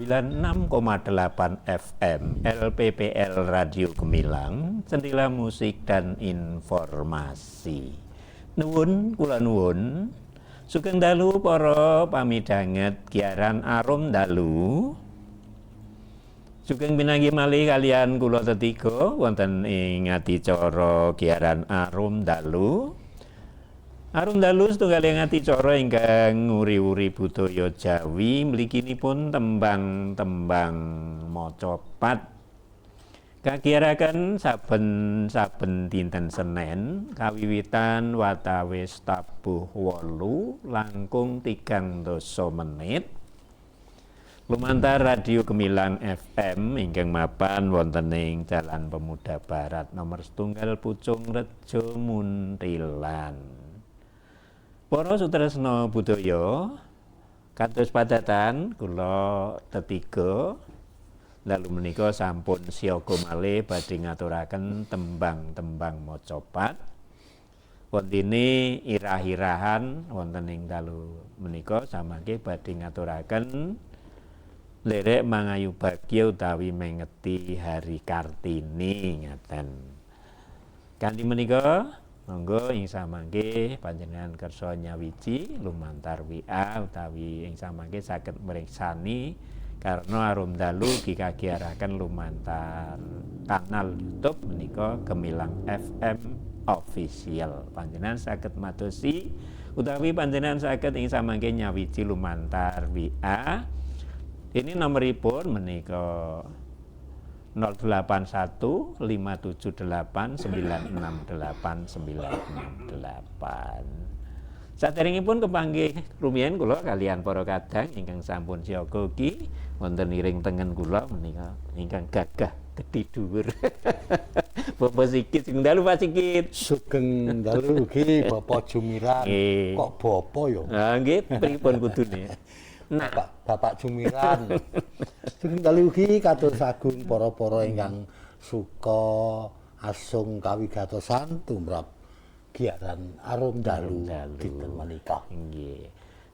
96,8 FM LPPL Radio Gemilang, jendela musik dan informasi. Nuwun kula nuwun. Sugeng dalu para pamidhanget giaran Arum Dalu. Sugeng pinanggih malih kalian kula tetiga wonten ing adicara giaran Arum Dalu. Arum Dalu setunggaling adicara ingkang nguri-uri budaya Jawi mliginipun tembang-tembang macapat. Kagiaraken saben-saben dinten Senen kawiwitan watawis tabuh 8 langkung 30 menit. Lumantar Radio Gemilang FM ingkang mapan wonten ing Jalan Pemuda Barat nomor 1 Pucung Rejo Muntilan. Para sutresna budaya, kados padatan kula tetiga dalu menika sampun siaga malih badhe ngaturaken tembang-tembang macapat. Wontene irah-irahan wonten ing dalu menika samangke badhe ngaturaken nderek mangayu bagya utawi mengeti Hari Kartini ngaten. Kanthi menika monggo ing samangke panjenengan kersa nyawiji lumantar WA utawi ing samangke saged mriksani karena Arum Dalu dikagiaraken lumantar kanal YouTube menika Gemilang FM Official. Panjenengan saged madosi utawi panjenengan saged ing samangke nyawiji lumantar WA. Ini nomoripun menika 081 578 968 968. Saderengipun kepanggih rumiyin kula kalian para kadang ingkang sampun siaga ugi wonten iring tengen kula menika ingkang gagah gedhi dhuwur. Bapak Sigit, sugeng dalu Pak Sigit. Sugeng dalu ugi Bapak Jumiran. Kok bapak ya? Ha nggih, pripun kudune? Nah, Bapak Jumiran. Sugeng dalu ugi kados agung para-para ingkang suka asung kawigatosan tumrap giaran Arum Dalu dinten menika. Nggih.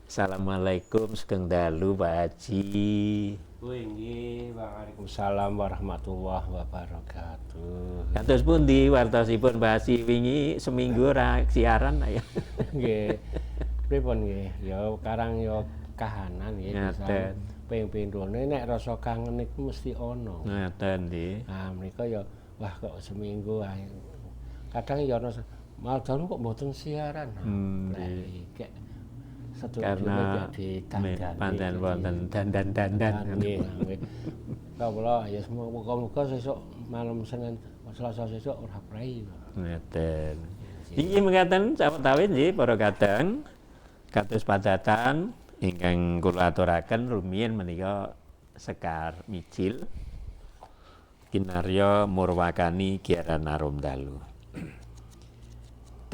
Assalamualaikum, sugeng dalu Pak Haji. Nggih, waalaikumsalam warahmatullahi wabarakatuh. Kados pundi wartosipun Pak Haji wingi seminggu ora siaran ya? Nggih. Pripun nggih? Ya karang ya kahanan nggih bisa. Ping pindhone nek rasa kangen iku mesti ana. Ngaten nggih. Nah, menika ya wah kok seminggu ae. Kadang ya ana mal dalu kok mboten siaran. Nggih. Karena pandan wonten dandan-dandan. Nggih, nggih. Kawula ya muga-muga sesuk malam Senin Selasa sesuk ora prei. Ngaten. Inggih mekaten sawetawis nggih para kadang kados padatan ingkang kula aturaken rumiyin menika Sekar Mijil kinarya murwakani giaran Arum Dalu.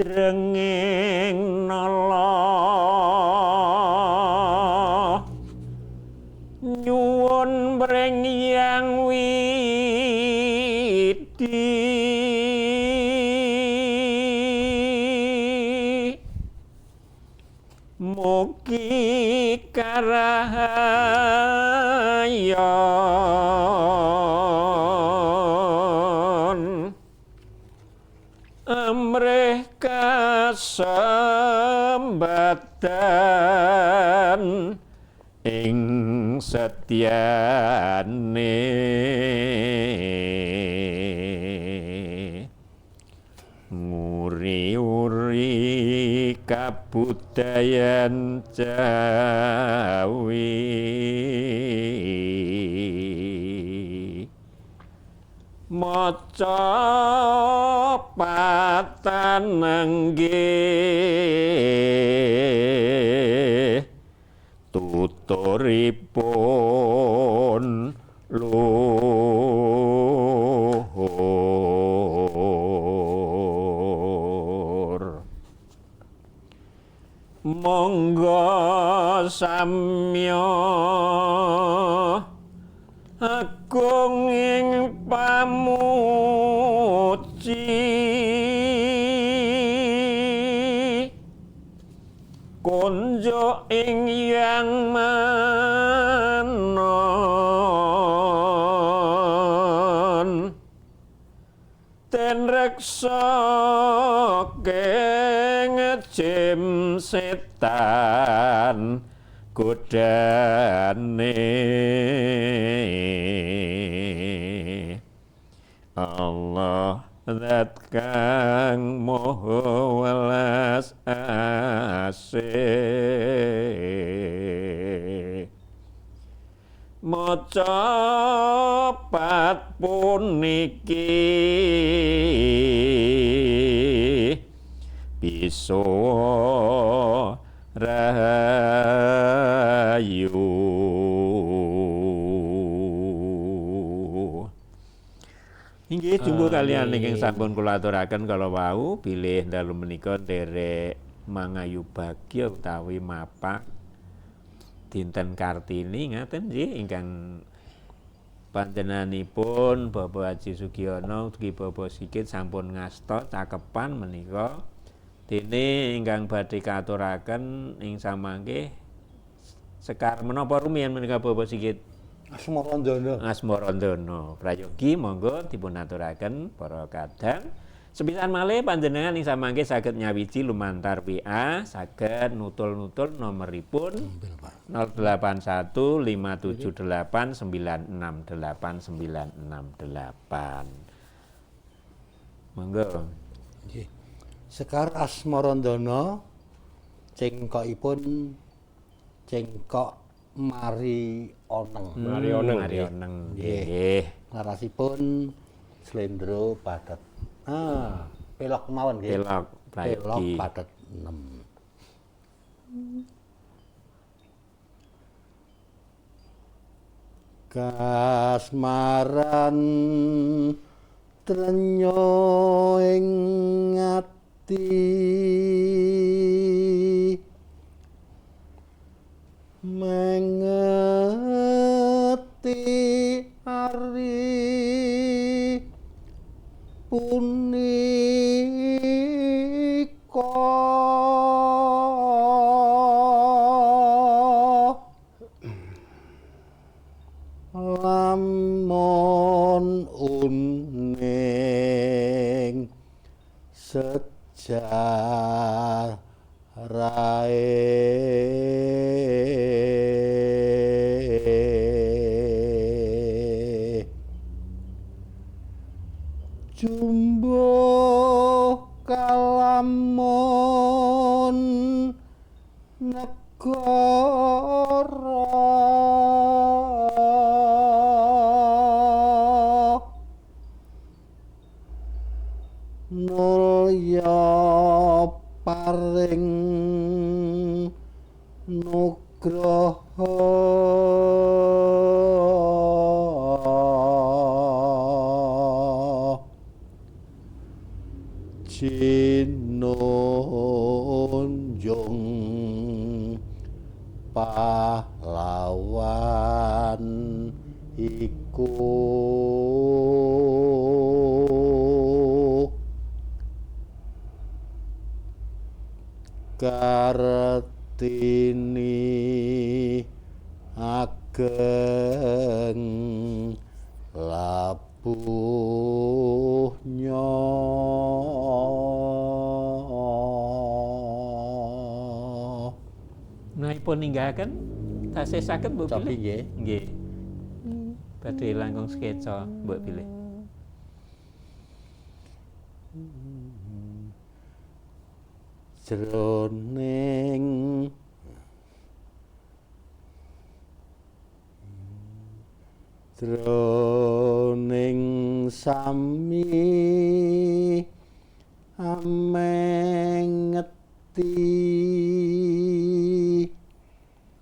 Drenging nala nyuwun mring Hyang Widi mugi karahayon amrih kasembatan ing setyane nguri-uri kabudayan Jawi maca patanengge tuturipun luhur. Monggo samya agung ing pamuji konjo ing yang mana Reksa keng setan godane. Allah zat kang maha welas asih, maca pat puniki bisa rahayu. Inggih jumbuh kalian ingkang sampun kula aturaken kala wau bilih dalu menika nderek mangayu bagya utawi mapak dinten Kartini ngaten nggih ingkang panjenenganipun Bapak Haji Sugiono ugi Bapak Sigit sampun ngasta cakepan menika. Dene ingkang badhe kaaturaken ing samangke sekar menapa rumiyin menika Bapak Sigit? Asmarandana. Asmarandana. Prayogi monggo dipun aturaken para kadang. Sepisan malih panjenengan ing samangke saged nyawiji lumantar WA, saged nutul-nutul nomoripun 081 578 968 968. Monggo. Nggih. Sekar Asmarandana cengkokipun cengkok Mari Oneng. Mari Oneng. Mari Oneng. Nggih. Larasipun slendro padet. Ah, pelok mawon nggih. Pelok pelok padet 6. Kasmaran trenyo ing ati mengeti ari punika lamun uning sejarahe jumbuh kalamun negara mulya paring nugraha cinunjung pahlawan iku Kartini ageng labuhnya. Menawi ninggahaken tasih saged mbok pilih. Nggih. Nggih. Badhe langkung skeca mbok pilih. Jroning jroning sami amengeti.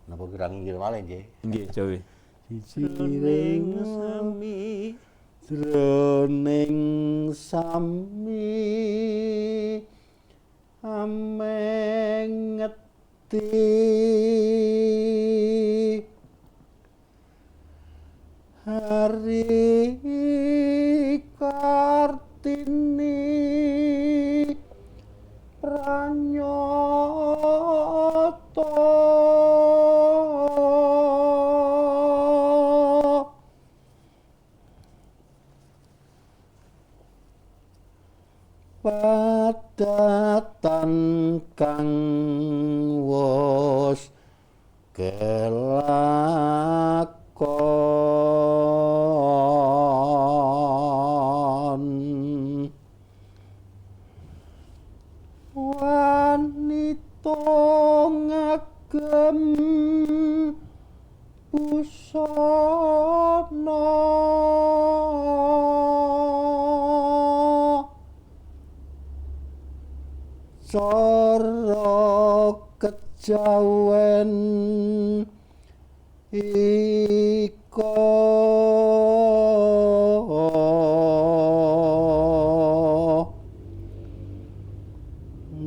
Napa kirang nggih malih nggih? Nggih, Jawi. Jroning sami jroning sami amengeti hari Kartini pranyata Perbuatan kang wos kelakon wanita ngagem busana cara kejawen ika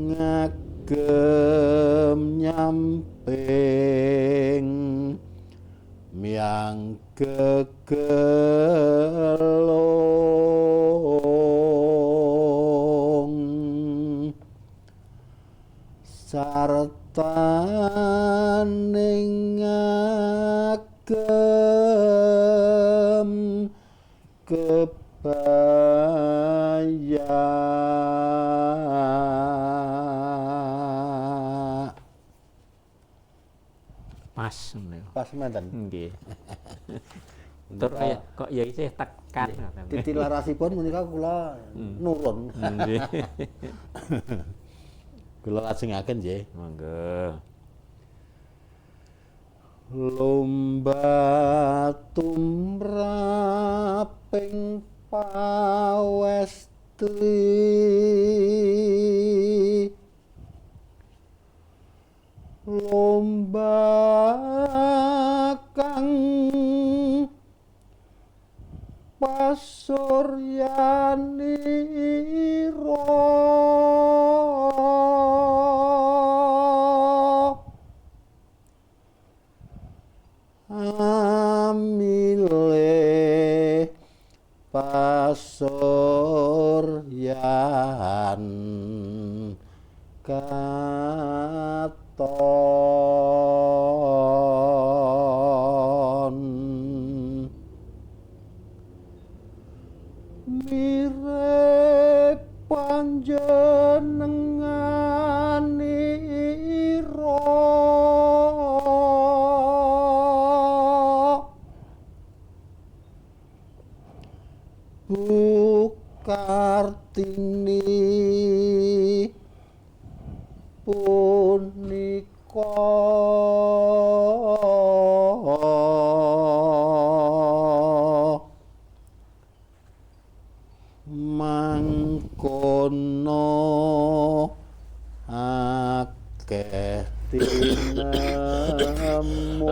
ngagem nyamping miang gegelung sarta ning ngagem kebaya. Pas Pas menten. Nggih. Tur kaya kok ya isih tekan. Titilarasipun menika kula nurun. Nggih. Kula lajengaken nggih. Monggo. Lomba tumraping pawestri lomba kang pasuryanira amile pasuryan katon mirip panjenenganira Bu Kartini punika mangkono akeh tinemu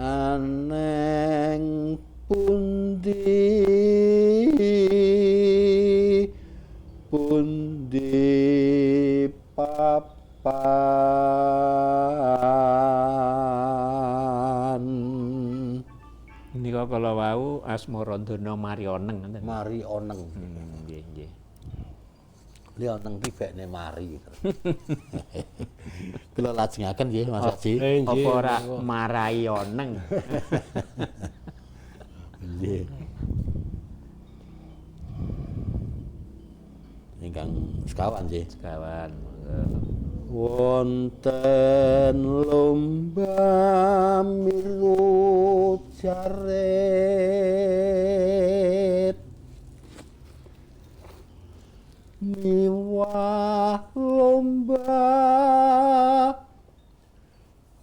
aneng pundi pundi papan. Nika kala wau Asmarandana Mari Oneng ngoten. Mari Oneng. Nggih, nggih. Li oneng ki bekne mari. Kula lajengaken nggih Mas Haji. Apa ora marai oneng? Nggih. Ingkang sekawan nggih. Sekawan. Wonten lomba milu jaret miwah lomba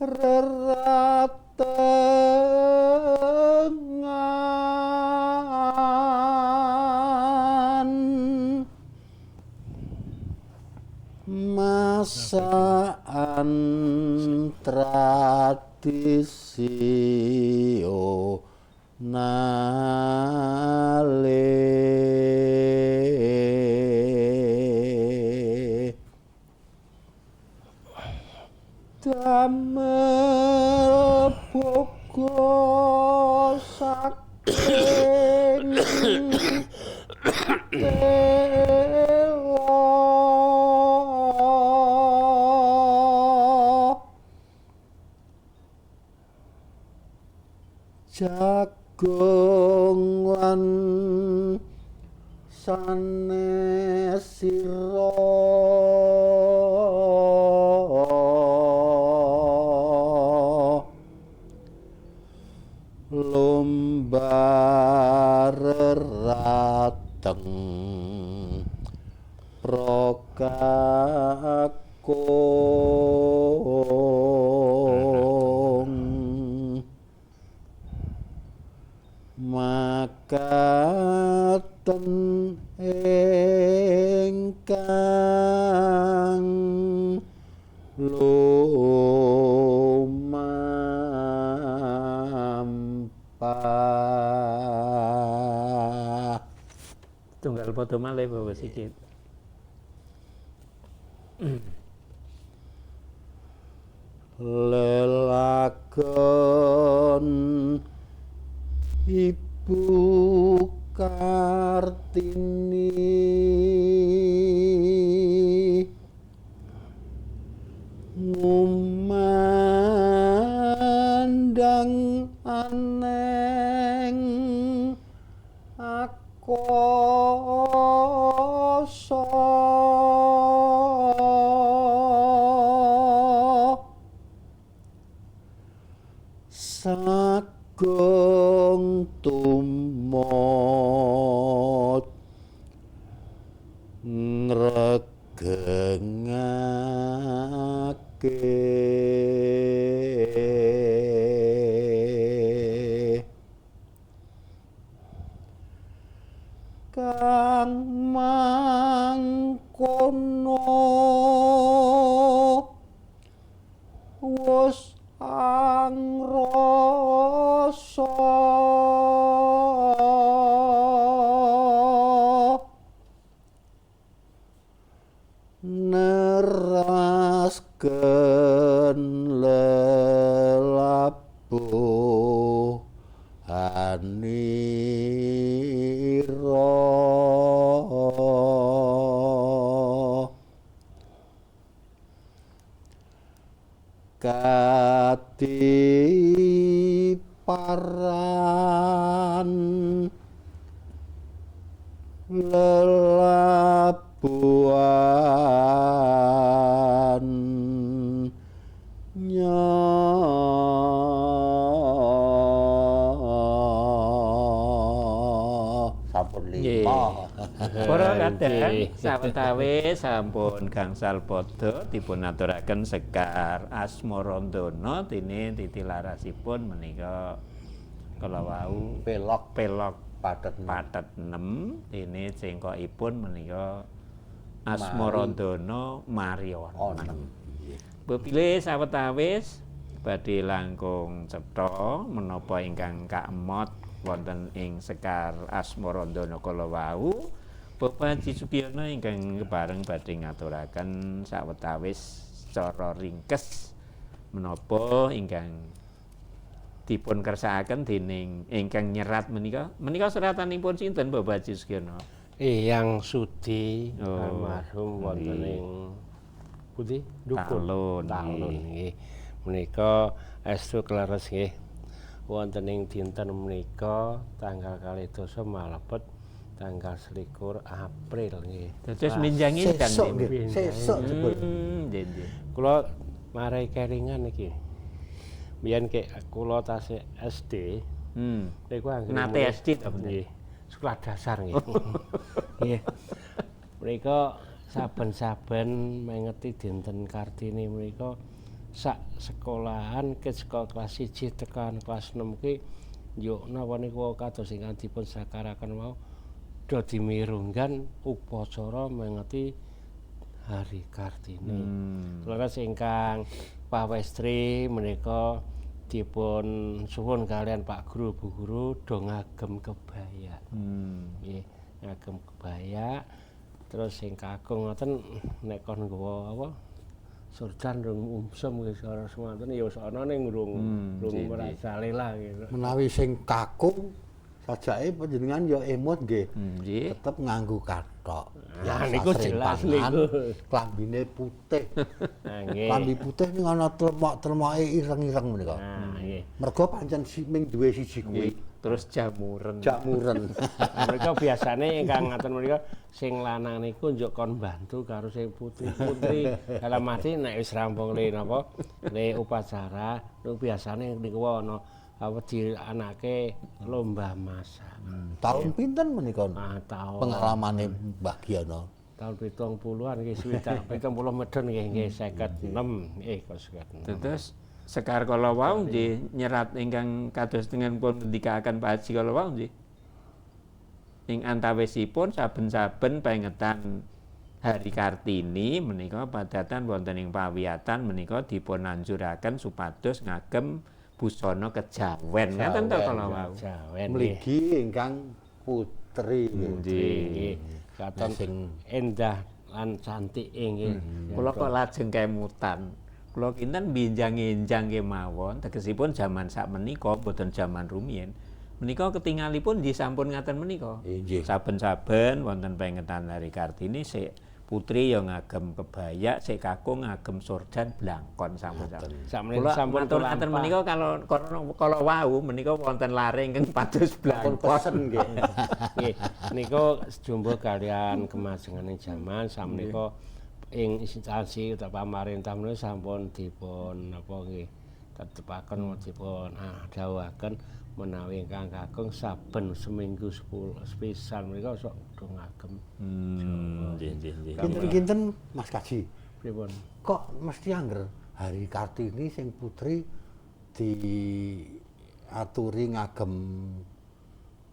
reratengan masaan tradisi nale damel boga saking tela jago Agung lan sanes sira lombar rateng prokakung makaten ingkang lumampah. Tunggal padha malih Bapak Sigit. Lelakon Ibu Kartini ngumandang aneng akoso sagung tumut ngregengake kang mangkono wus angrasa nerasken lelabuhanira katiparan lelabuhan sampun lima. Para kadang sawetawis sampun gangsal padha dipun aturaken Sekar Asmarandana dene titi larasipun menika kala wau pelok pelok pathet 6 dene cengkokipun menika Asmarandana Mariana. Bebile sawetawis badhe langkung cetha menapa ingkang kaemot wonten ing Sekar Asmarandana kala wau. Bapak Haji Sugiono ingkang kepareng badhe ngaturaken sawetawis cara ringkes menapa ingkang dipun kersakaken dening ingkang nyerat menika. Menika seratanipun sinten Bapak Haji Sugiono? Eyang Sudi almarhum wonten ing pundi? Dukun. Talun nggih. Menika estu kleres nggih. Wonten ing dinten menika tanggal 22 malebet tanggal 21 April nggih. Dados menjangi sesuk nggih. Sesuk jebul. Nggih nggih. Kula marai kelingan iki. Biyen kek kula tasih SD. Niku anggere nate SD to nggih. Sekolah dasar nggih. Nggih. Menika saben-saben mengeti dinten Kartini menika sak sekolahan ket saka kelas 1 tekan kelas 6 ki yo napa niku kados ingkang dipun sakaraken wau do dimirunggan upacara mengeti Hari Kartini. Leres ingkang pawestri menika dipun suwun kalian Pak Guru Bu Guru do ngagem kebaya. Nggih, ngagem kebaya. Terus sing kakung ngoten nek kon nggawa apa? Surjan rung umsum wis ora semanten ya wis ana ning rung merajalela gitu. Menawi sing kakung sajake panjenengan ya emut nggih. Tetep nganggo kathok. Ya niku jelas niku. Klambine putih. Klambi putih ning ana tlemok-tlemoke ireng-ireng menika. Nggih. Mergo pancen ming duwe siji kuwi. Terus jamuren. Jamuren. Mereka biasane ingkang ngaten mereka sing lanang niku njuk kon bantu karo sing putri-putri. Dalam arti nek wis rampung le napa le upacara niku biasane niku ana apa dianake lomba masak. Tahun pinten menika? Tahun Pengalamane Mbah Giyono. Tahun 70-an nggih, swidak 70 medun nggih, nggih 56 kok 56. Terus sekar kala wau nggih nyerat ingkang kados dengan pun ngendikaken Pak Haji kala wau nggih. Ing antawisipun saben-saben pengetan Hari Kartini menika padatan wonten ing pawiyatan menika dipun anjuraken supados ngagem busana kejawen. Ngaten to kala wau. Jawen nggih. Mligi ingkang putri. Nggih. Nggih. Katon Sing endah lan cantik nggih. Kula kok lajeng kemutan. Kula kinten binjang-enjang kemawon, tegesipun jaman sakmenika mboten jaman rumiyin. Menika ketingalipun nggih sampun ngaten menika. Nggih. Saben-saben wonten pengetan Hari Kartini sik putri ya ngagem kebaya, sik kakung ngagem sorjan blangkon sampun. Sakmenika Kula sampun matur ngaten kelampah. menika kalau kalau wau menika wonten lare ingkang pados Pun blangkon. pesen nggih. Nggih, niku sejumbo kalian kemajengan jaman sakmenika ing instansi utawa pamarentah menika sampun dipun napa nggih tetepaken dipun dawuhaken menawi ingkang kakung saben seminggu 10 sepisan menika sok kudu ngagem. Nggih, nggih, nggih. Kinten-kinten Mas Kaji. Pripun? Kok mesti angger Hari Kartini sing putri diaturi ngagem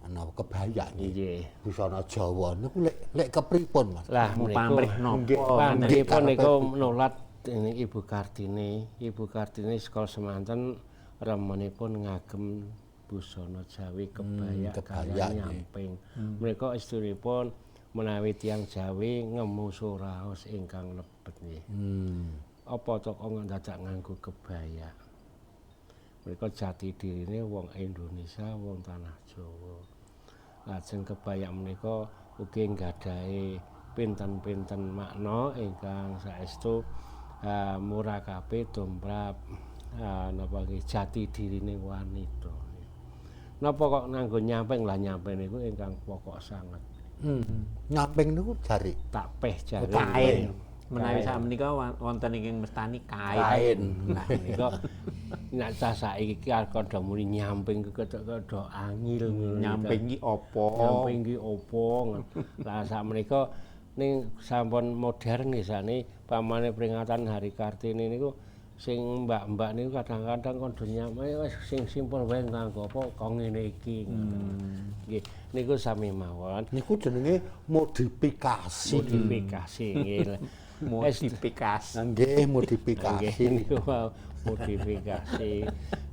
ana kebaya nggih. Nggih. Busana Jawa niku lek lek kepripun Mas? Lah Mau niku pamrih Nggih. napa? Pamrihipun niku nulat dening Ibu Kartini. Ibu Kartini sekolah semanten remenipun ngagem busana Jawi kebaya kebaya, kaliyan nggih. nyamping. Mereka istunipun menawi tiyang Jawi ngemu suraos ingkang lebet nggih. Apa to kok dadak nganggo kebaya? Mereka jati dirine wong Indonesia, wong tanah Jawa. Lajeng kebaya menika ugi nggadahi pinten-pinten makna ingkang saestu murakabi tumrap napa nggih jati dirine wanita. Napa kok nganggo nyamping? Lah nyamping niku ingkang pokok sanget. Nyamping niku jari Tapeh jare. Kain. Menawi sakmenika wonten ingkang mestani kain. kain. Lah menika nek cah saiki iki arep kandha muni nyamping ku ketok-ketok angil ngono. Nyamping ki apa? Nyamping ki opo? Lah sakmenika ning sampun modern nggih sane pamane peringatan Hari Kartini niku sing mbak-mbak niku kadang-kadang kandha nyampe wis sing simpel wae nganggo apa kok ngene iki. Nggih, niku sami mawon. Niku jenenge modifikasi. Modifikasi nggih. Modifikasi. Nggih, modifikasi. Nggih, niku wau modifikasi.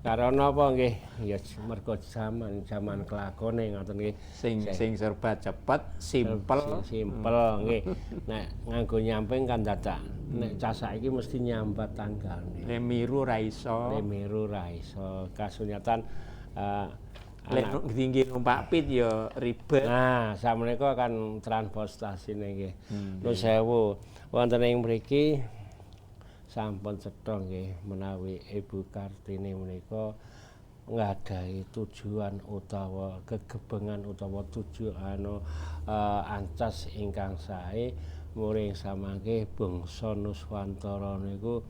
Karena apa nggih? Ya mergo jaman kelakone ngoten nggih. Sing sing serba cepet, simpel. Simpel nggih. Nek nganggo nyamping kan dadak. Nek cah saiki mesti nyambat tanggane. Le miru ra iso. Le miru ra iso. Kasunyatan Lek tinggi numpak pit ya ribet. Nah, sakmenika kan transportasine nggih. Nuwun sewu. Wonten ing mriki sampun cetha nggih menawi Ibu Kartini menika nggadahi tujuan utawa gegebengan utawa tujuan anu ancas ingkang sae muring samangke bangsa Nuswantara niku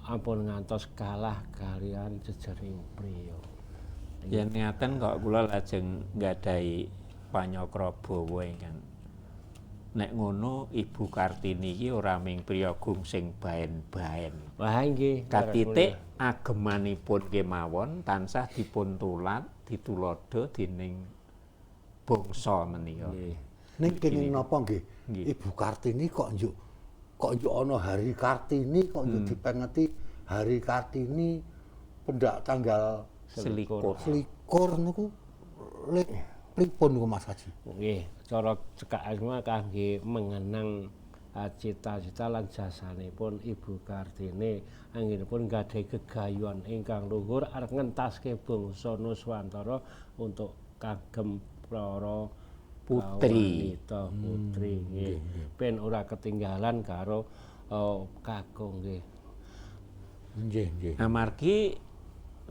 ampun ngantos kalah kalian jejering priya. Yen ngaten kok kula lajeng nggadahi panyakrabawa ingkang nek ngono Ibu Kartini iki ora ming priyagung sing baen-baen. Wah nggih. Katitik agemanipun kemawon tansah dipun tulat dituladha dening bangsa menika. Nggih. Ning kenging napa nggih? Nggih. Ibu Kartini kok njuk ana Hari Kartini kok njuk dipengeti Hari Kartini pendak tanggal Selikur. 21 niku lek pripun niku Mas Haji? Nggih, cara cekak asma kangge mengenang cita-cita lan jasanipun Ibu Kartini anggenipun nggadahi gegayuhan ingkang luhur arep ngentaske bangsa Nuswantara untuk kagem para Putri. wanita putri nggih. Ben ora ketinggalan karo kakung nggih. Nggih, nggih. Amargi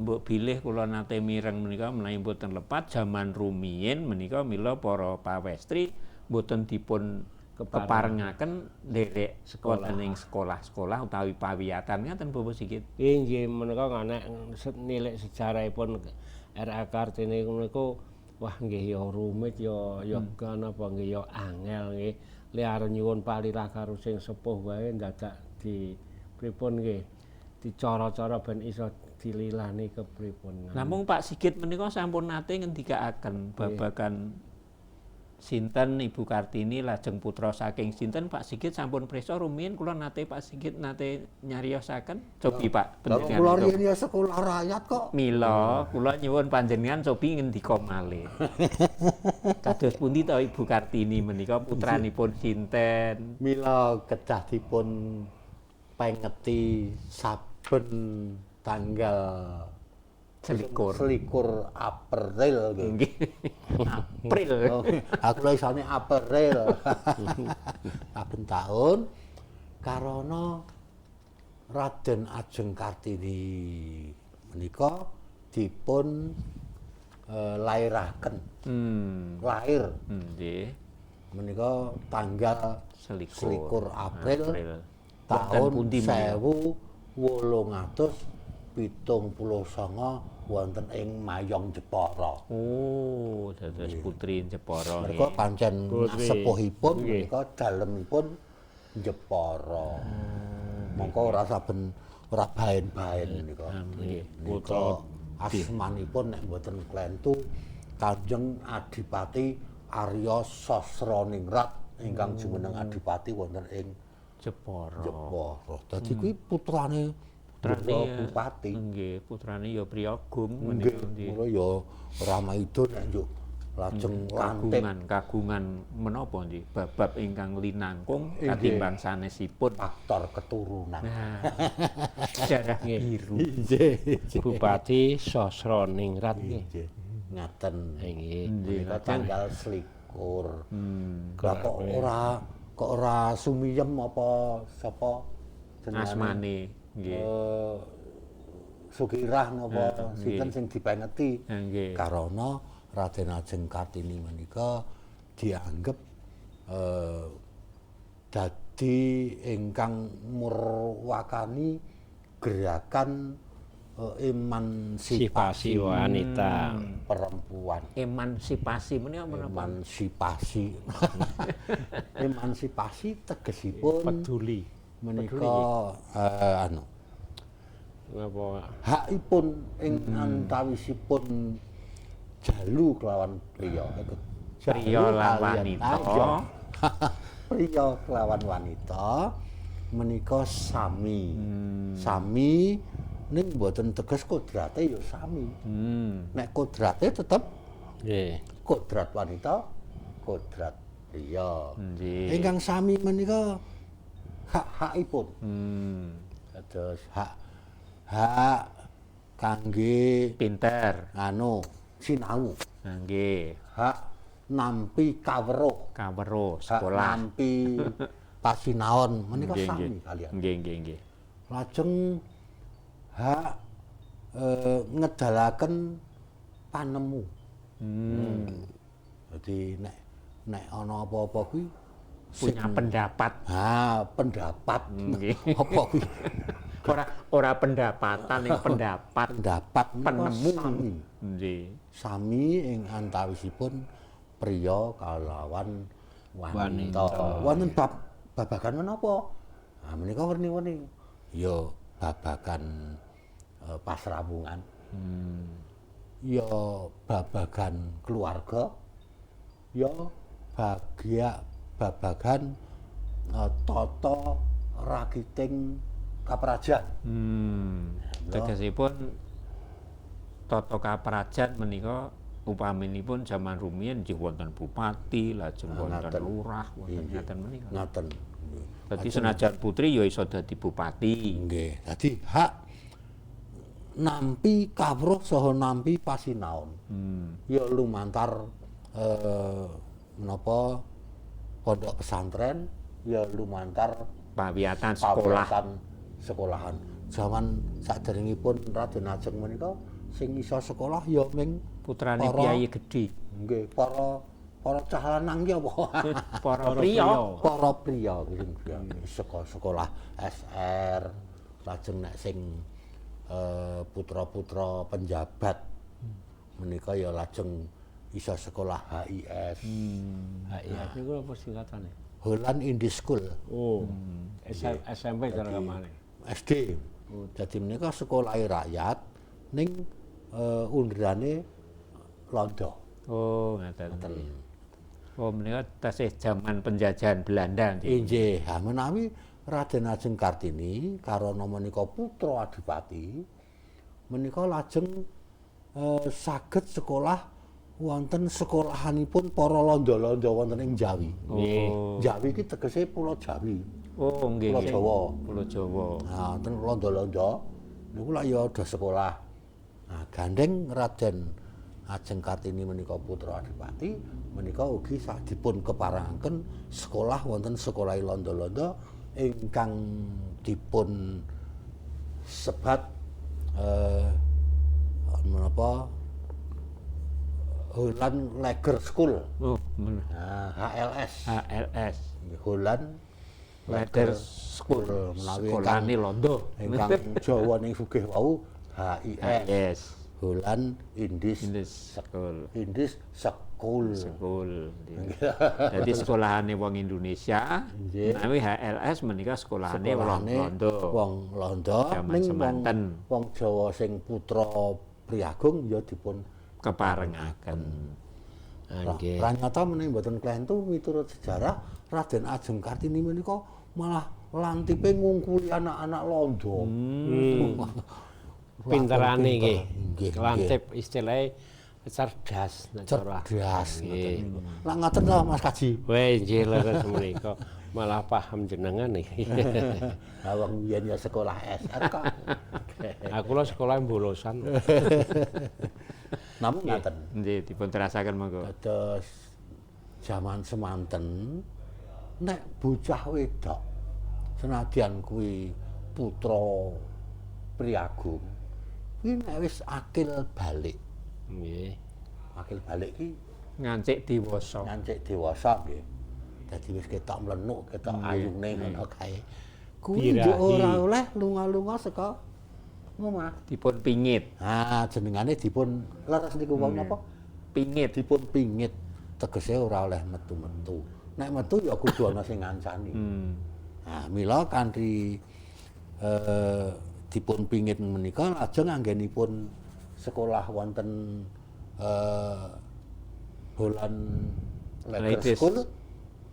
Mbok bilih kula nate mireng menika menawi mboten lepat jaman rumiyin menika mila para pawestri mboten dipun keparengaken nderek wonten ing sekolah-sekolah utawi pawiyatan ngaten Bapak Sigit. Inggih menika nek nilik sejarahipun R.A. Kartini niku wah nggih ya rumit ya ya napa nggih ya angel nggih. Le arep nyuwun palilah karo sing sepuh wae dadak di pripun nggih dicara-cara ben iso dililani kepripun. Namung Pak Sigit menika sampun nate ngendikaaken babagan sinten Ibu Kartini lajeng putra saking sinten Pak Sigit sampun prisa rumiyin kula nate Pak Sigit nate nyariosaken cobi Pak panjenengan. Kula riyen ya sekolah rakyat kok. Mila kula nyuwun panjenengan cobi ngendika malih. Kados pundi to Ibu Kartini menika putranipun sinten? Mila kedah dipun pengeti saben tanggal 24 April nggih. April. Oh, aku lho isane April. Saben taun karana Raden Ajeng Kartini menika dipun lairaken. Lahir. Nggih. Menika tanggal 24 April tahun 1879 wonten ing Mayong Jepara. Oh, dados putri Jepara. Mereka pancen sepuhipun menika dalemipun Jepara. Mongko ora saben ora baen-baen menika. Nggih, putra asmanipun nek mboten klentu Kanjeng Adipati Arya Sasraningrat ingkang jumeneng adipati wonten ing Jepara. Jepara. Dadi kuwi putrane putra bupati. Nggih, putrane ya Priyagung menika. Nggih, mula ya ora maida nek njuk lajeng lantik kagungan menapa nggih babab ingkang linangkung katimbang sanesipun faktor keturunan. Nah, darah biru. Bupati Sasraningrat nggih. Ngaten. Nggih. Menika tanggal 24. Lah kok ora sumiyem apa sapa jenenge asmane nggih. Sugirah napa sinten sing dipengeti. Nggih. Karana Raden Ajeng Kartini menika dianggep dadi ingkang murwakani gerakan emansipasi wanita, perempuan. Emansipasi menika menapa? Emansipasi. Emansipasi tegesipun peduli. Menika anu napa hakipun ing antawisipun jalu kelawan priya. Priya lan wanita. Priya kelawan wanita menika sami. Sami ning mboten teges kodrate ya sami. Nek kodrate tetep nggih. Kodrat wanita, kodrat priya. Ingkang sami menika hak-hakipun. Dados hak kangge pinter anu sinau. Nggih. Hak nampi kaweruh, kaweruh sekolah, hak nampi pasinaon menika sami kalian. Nggih, nggih, nggih. Lajeng hak ngedalaken panemu. Dadi nek ana apa-apa kuwi punya pendapat. Ha, pendapat. Nggih. Apa kuwi? Ora pendapatan ing pendapat. Pendapat penemu. Sami. Nggih. Sami ing antawisipun priya kalawan wanita. Wonten bab babagan menapa? Nah, menika werni-werni. Ya babagan pasrawungan. Ya babagan keluarga. Ya babagan tata rakiting kaprajan. Tegesipun tata kaprajan menika upaminipun jaman rumiyin nggih wonten bupati, lajeng wonten lurah, wonten ngaten menika. Ngaten. Dadi senajan putri ya iso dadi bupati. Nggih. Dadi hak nampi kawruh saha nampi pasinaon. Ya lumantar menapa pondok pesantren, ya lumantar pawiyatan sekolah. Sekolahan. Jaman saderengipun Raden Ajeng menika Sing iso sekolah ya ming Putrane para- piyayi gedhe. Nggih, para para cah lanang ki apa? Para priya. Para priya sing sekolah sekolah SR, lajeng nek sing putra-putra penjabat menika ya lajeng iso sekolah HIS. HIS niku apa singkatane? Holland Indies School. Oh. SMP cara kamane. SD. Dadi menika sekolah rakyat ning underane londo. Oh, ngaten. Oh, menika tasih jaman penjajahan Belanda nggih. Inggih, ha menawi Raden Ajeng Kartini karana menika putra adipati menika lajeng saged sekolah wonten sekolahanipun para londo-londo wonten ing Jawi. Oh. Jawi iki tegese Pulau Jawi. Oh, nggih. Pulau nggih. Jawa. Pulau Jawa. Nah, wonten londo-londo niku lak ya do sekolah. Nah, gandeng Raden Ajeng Kartini menika putra adipati menika ugi dipun keparengaken sekolah wonten sekolah londo-londo ingkang dipun sebat menapa Holland Lager School. Oh, men- Nah, HLS. HLS. Holland Leather School. Menawi Sekolahane Londo. ingkang Jawa ning sugih wau HIS. HIS. Holland Indies Indies School. Indies School. School. Jadi sekolahane wong Indonesia, Nggih. menawi HLS menika sekolahane wong Sekolahane Londo. Wong Londo Jaman ning wong semanten. wong Jawa sing putra Priagung ya dipun Keparengaken. Nggih. Pranyata menawi mboten klentu miturut sejarah Raden Ajeng Kartini menika malah lantipe ngungkuli anak-anak Londo. Pinterane nggih. Nggih. Kelantip istilahnya cerdas nek cara. Cerdas. Nggih. Lah ngoten to Mas Kaji. Weh, nggih leres menika. Malah paham jenengan iki. Lah wong biyen ya sekolah SR kok. Aku lho sekolah bolosan. Namung ngaten. Nggih, dipun terasaken monggo. Dados jaman semanten nek bocah wedok senadyan kuwi putra priagung kuwi nek wis akil balik. Nggih. Akil balik ki Ngancik dewasa. ngancik dewasa nggih. Dadi wis ketok mlenuk, ketok ayune ngono kae. Kuwi njuk Birahi. ora oleh lunga-lunga saka omah. Dipun pingit. Ah, jenengane dipun leres niku wong napa? Pingit. Dipun pingit. Tegese ora oleh metu-metu. Nek metu ya kudu ana sing ngancani. Nah, mila kanthi dipun pingit menika lajeng anggenipun sekolah wonten Holland Leather Ladies. School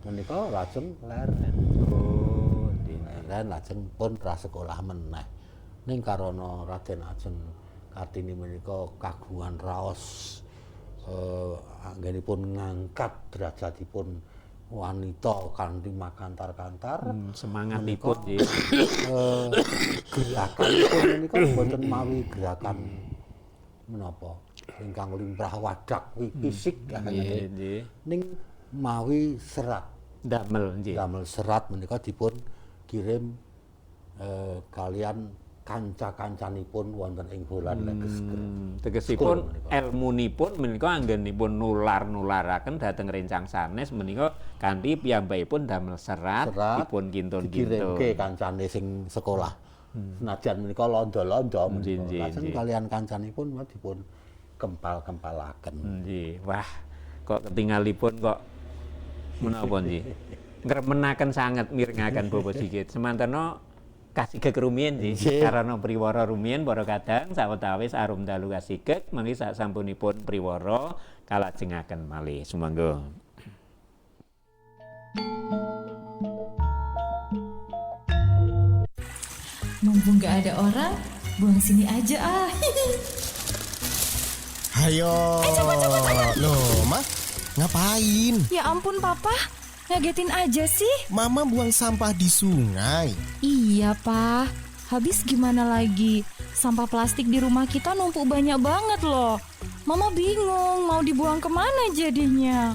menika lajeng leren. Oh, nggih. Leren lajeng pun ra sekolah meneh. Ning karana Raden Ajeng Kartini menika kagungan raos anggenipun ngangkat derajatipun wanita kanthi makantar-kantar. Semangatipun nggih. Gerakanipun menika boten mawi gerakan menapa ingkang limrah wadak kuwi fisik Nggih, nggih. ning mawi serat. Damel nggih. Damel serat menika dipun kirim kalian kanca-kancanipun wonten ing Holland Leger School. Tegesipun menika. elmunipun menika anggenipun nular-nularaken dhateng rencang sanes menika kanthi piyambakipun damel serat, Serat dipun kinton-kinton. dikirimke kancane sing sekolah. Senajan menika londo-londo Nggih, menika. nggih, Lajeng nggih. kalian kancanipun dipun kempal-kempalaken. Nggih. Wah, kok ketingalipun kok menapa nggih? Ngremenaken sanget mirengaken Bapak Sigit. Semantena kasigek rumiyin nggih. Nggih. Karana priwara rumiyin para kadang sawetawis arum dalu kasigek mangke sasampunipun priwara kalajengaken malih. Sumangga. Mumpung gak ada orang, buang sini aja ah. Hayo. Loh, Ma, ngapain? Ya ampun papa, ngagetin aja sih. Mama buang sampah di sungai. Iya pa, habis gimana lagi? Sampah plastik di rumah kita numpuk banyak banget loh. Mama bingung mau dibuang kemana jadinya.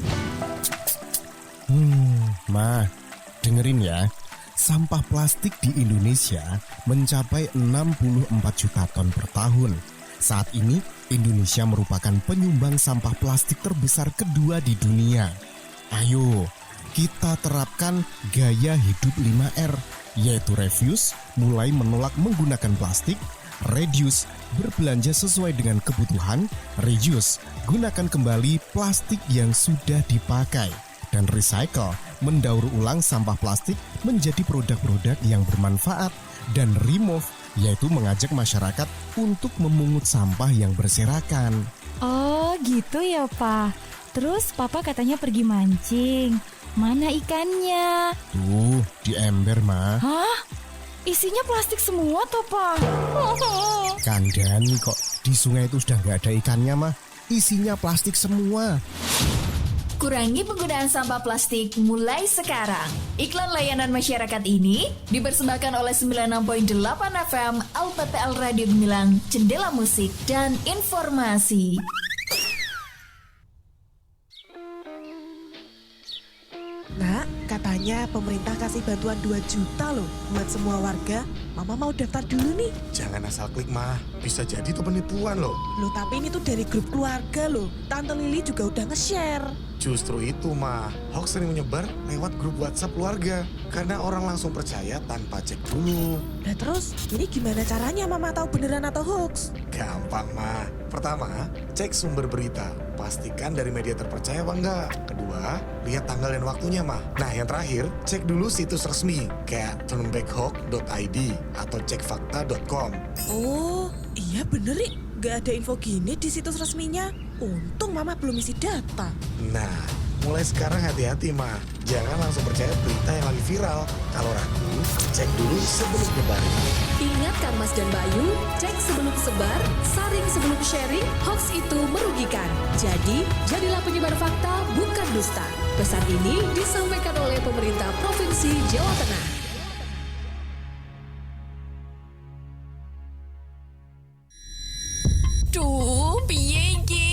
Ma, dengerin ya. Sampah plastik di Indonesia mencapai 64 juta ton per tahun. Saat ini, Indonesia merupakan penyumbang sampah plastik terbesar kedua di dunia. Ayo, kita terapkan gaya hidup 5R, yaitu refuse, mulai menolak menggunakan plastik, reduce, berbelanja sesuai dengan kebutuhan, reuse, gunakan kembali plastik yang sudah dipakai, dan recycle, mendaur ulang sampah plastik menjadi produk-produk yang bermanfaat, dan remove, yaitu mengajak masyarakat untuk memungut sampah yang berserakan. Oh gitu ya, Pak. Terus Papa katanya pergi mancing. Mana ikannya? Tuh, di ember, Ma. Hah? Isinya plastik semua toh, Pak? Kandani kok, di sungai itu sudah nggak ada ikannya, Ma. Isinya plastik semua. Kurangi penggunaan sampah plastik mulai sekarang. Iklan layanan masyarakat ini dipersembahkan oleh 96.8 FM LPPL Radio Gemilang, Jendela Musik dan Informasi. Nak, katanya pemerintah kasih bantuan 2 juta loh buat semua warga. Mama mau daftar dulu nih. Jangan asal klik, Mah. Bisa jadi itu penipuan loh. Loh, tapi ini tuh dari grup keluarga loh. Tante Lili juga udah nge-share. Justru itu, Mah. Hoax sering menyebar lewat grup WhatsApp keluarga. Karena orang langsung percaya tanpa cek dulu. Nah terus, ini gimana caranya Mama tahu beneran atau hoax? Gampang, Mah. Pertama, cek sumber berita. Pastikan dari media terpercaya apa enggak. Kedua, lihat tanggal dan waktunya, Mah. Nah, yang terakhir, cek dulu situs resmi kayak turnbackhoax.id atau cekfakta.com. Oh, iya bener, Rik. Gak ada info gini di situs resminya. Untung Mama belum isi data. Nah, mulai sekarang hati-hati, Ma. Jangan langsung percaya berita yang lagi viral. Kalau ragu, cek dulu sebelum nyebarin. Ingat Kang Mas dan Bayu, cek sebelum sebar, saring sebelum sharing, hoax itu merugikan. Jadi, jadilah penyebar fakta, bukan dusta. Pesan ini disampaikan oleh pemerintah Provinsi Jawa Tengah. Duh, piye iki?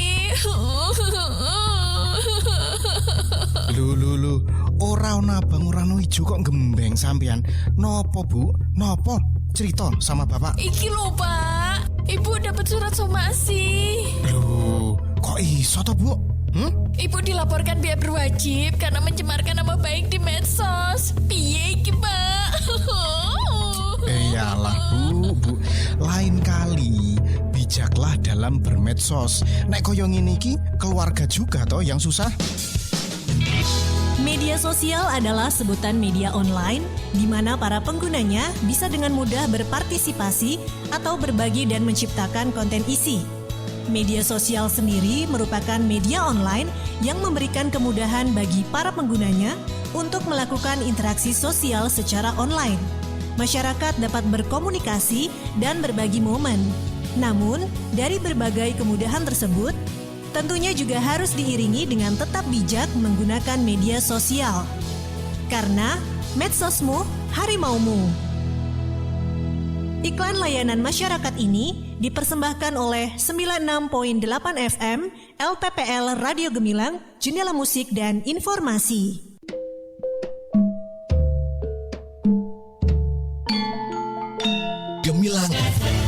Lho, ora ana abang ora ana ijo kok gembeng sampean. Nopo, Bu? Nopo? Cerita sama Bapak. Iki lho, Pak. Ibu dapat surat somasi. Lho, kok iso toh, Bu? Ibu dilaporkan pihak berwajib karena mencemarkan nama baik di medsos. Piye iki, Pak? Iyalah, Bu. Lain kali bijaklah dalam bermedsos. Nek koyo ngene iki keluarga juga toh yang susah. Media sosial adalah sebutan media online di mana para penggunanya bisa dengan mudah berpartisipasi atau berbagi dan menciptakan konten isi. Media sosial sendiri merupakan media online yang memberikan kemudahan bagi para penggunanya untuk melakukan interaksi sosial secara online. Masyarakat dapat berkomunikasi dan berbagi momen. Namun, dari berbagai kemudahan tersebut, tentunya juga harus diiringi dengan tetap bijak menggunakan media sosial. Karena medsosmu, harimaumu. Iklan layanan masyarakat ini dipersembahkan oleh 96.8 FM LPPL Radio Gemilang, Jendela Musik dan Informasi. Gemilang FM.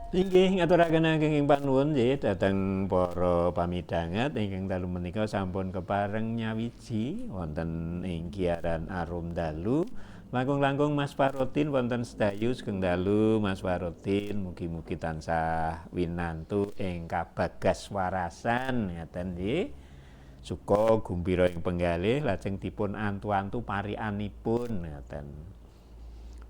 Inggih ngaturaken ageng panuwun nggih dhateng para pamidhanget ingkang dalu menika sampun kepareng nyawiji wonten ing Giaran Arum Dalu. Langkung-langkung Mas Parotin wonten sedayu sugeng dalu Mas Parotin, mugi-mugi tansah winantu ing kabagas warasan ngaten nggih. Suka gumbira ing penggalih lajeng dipun antu-antu parikanipun ngaten.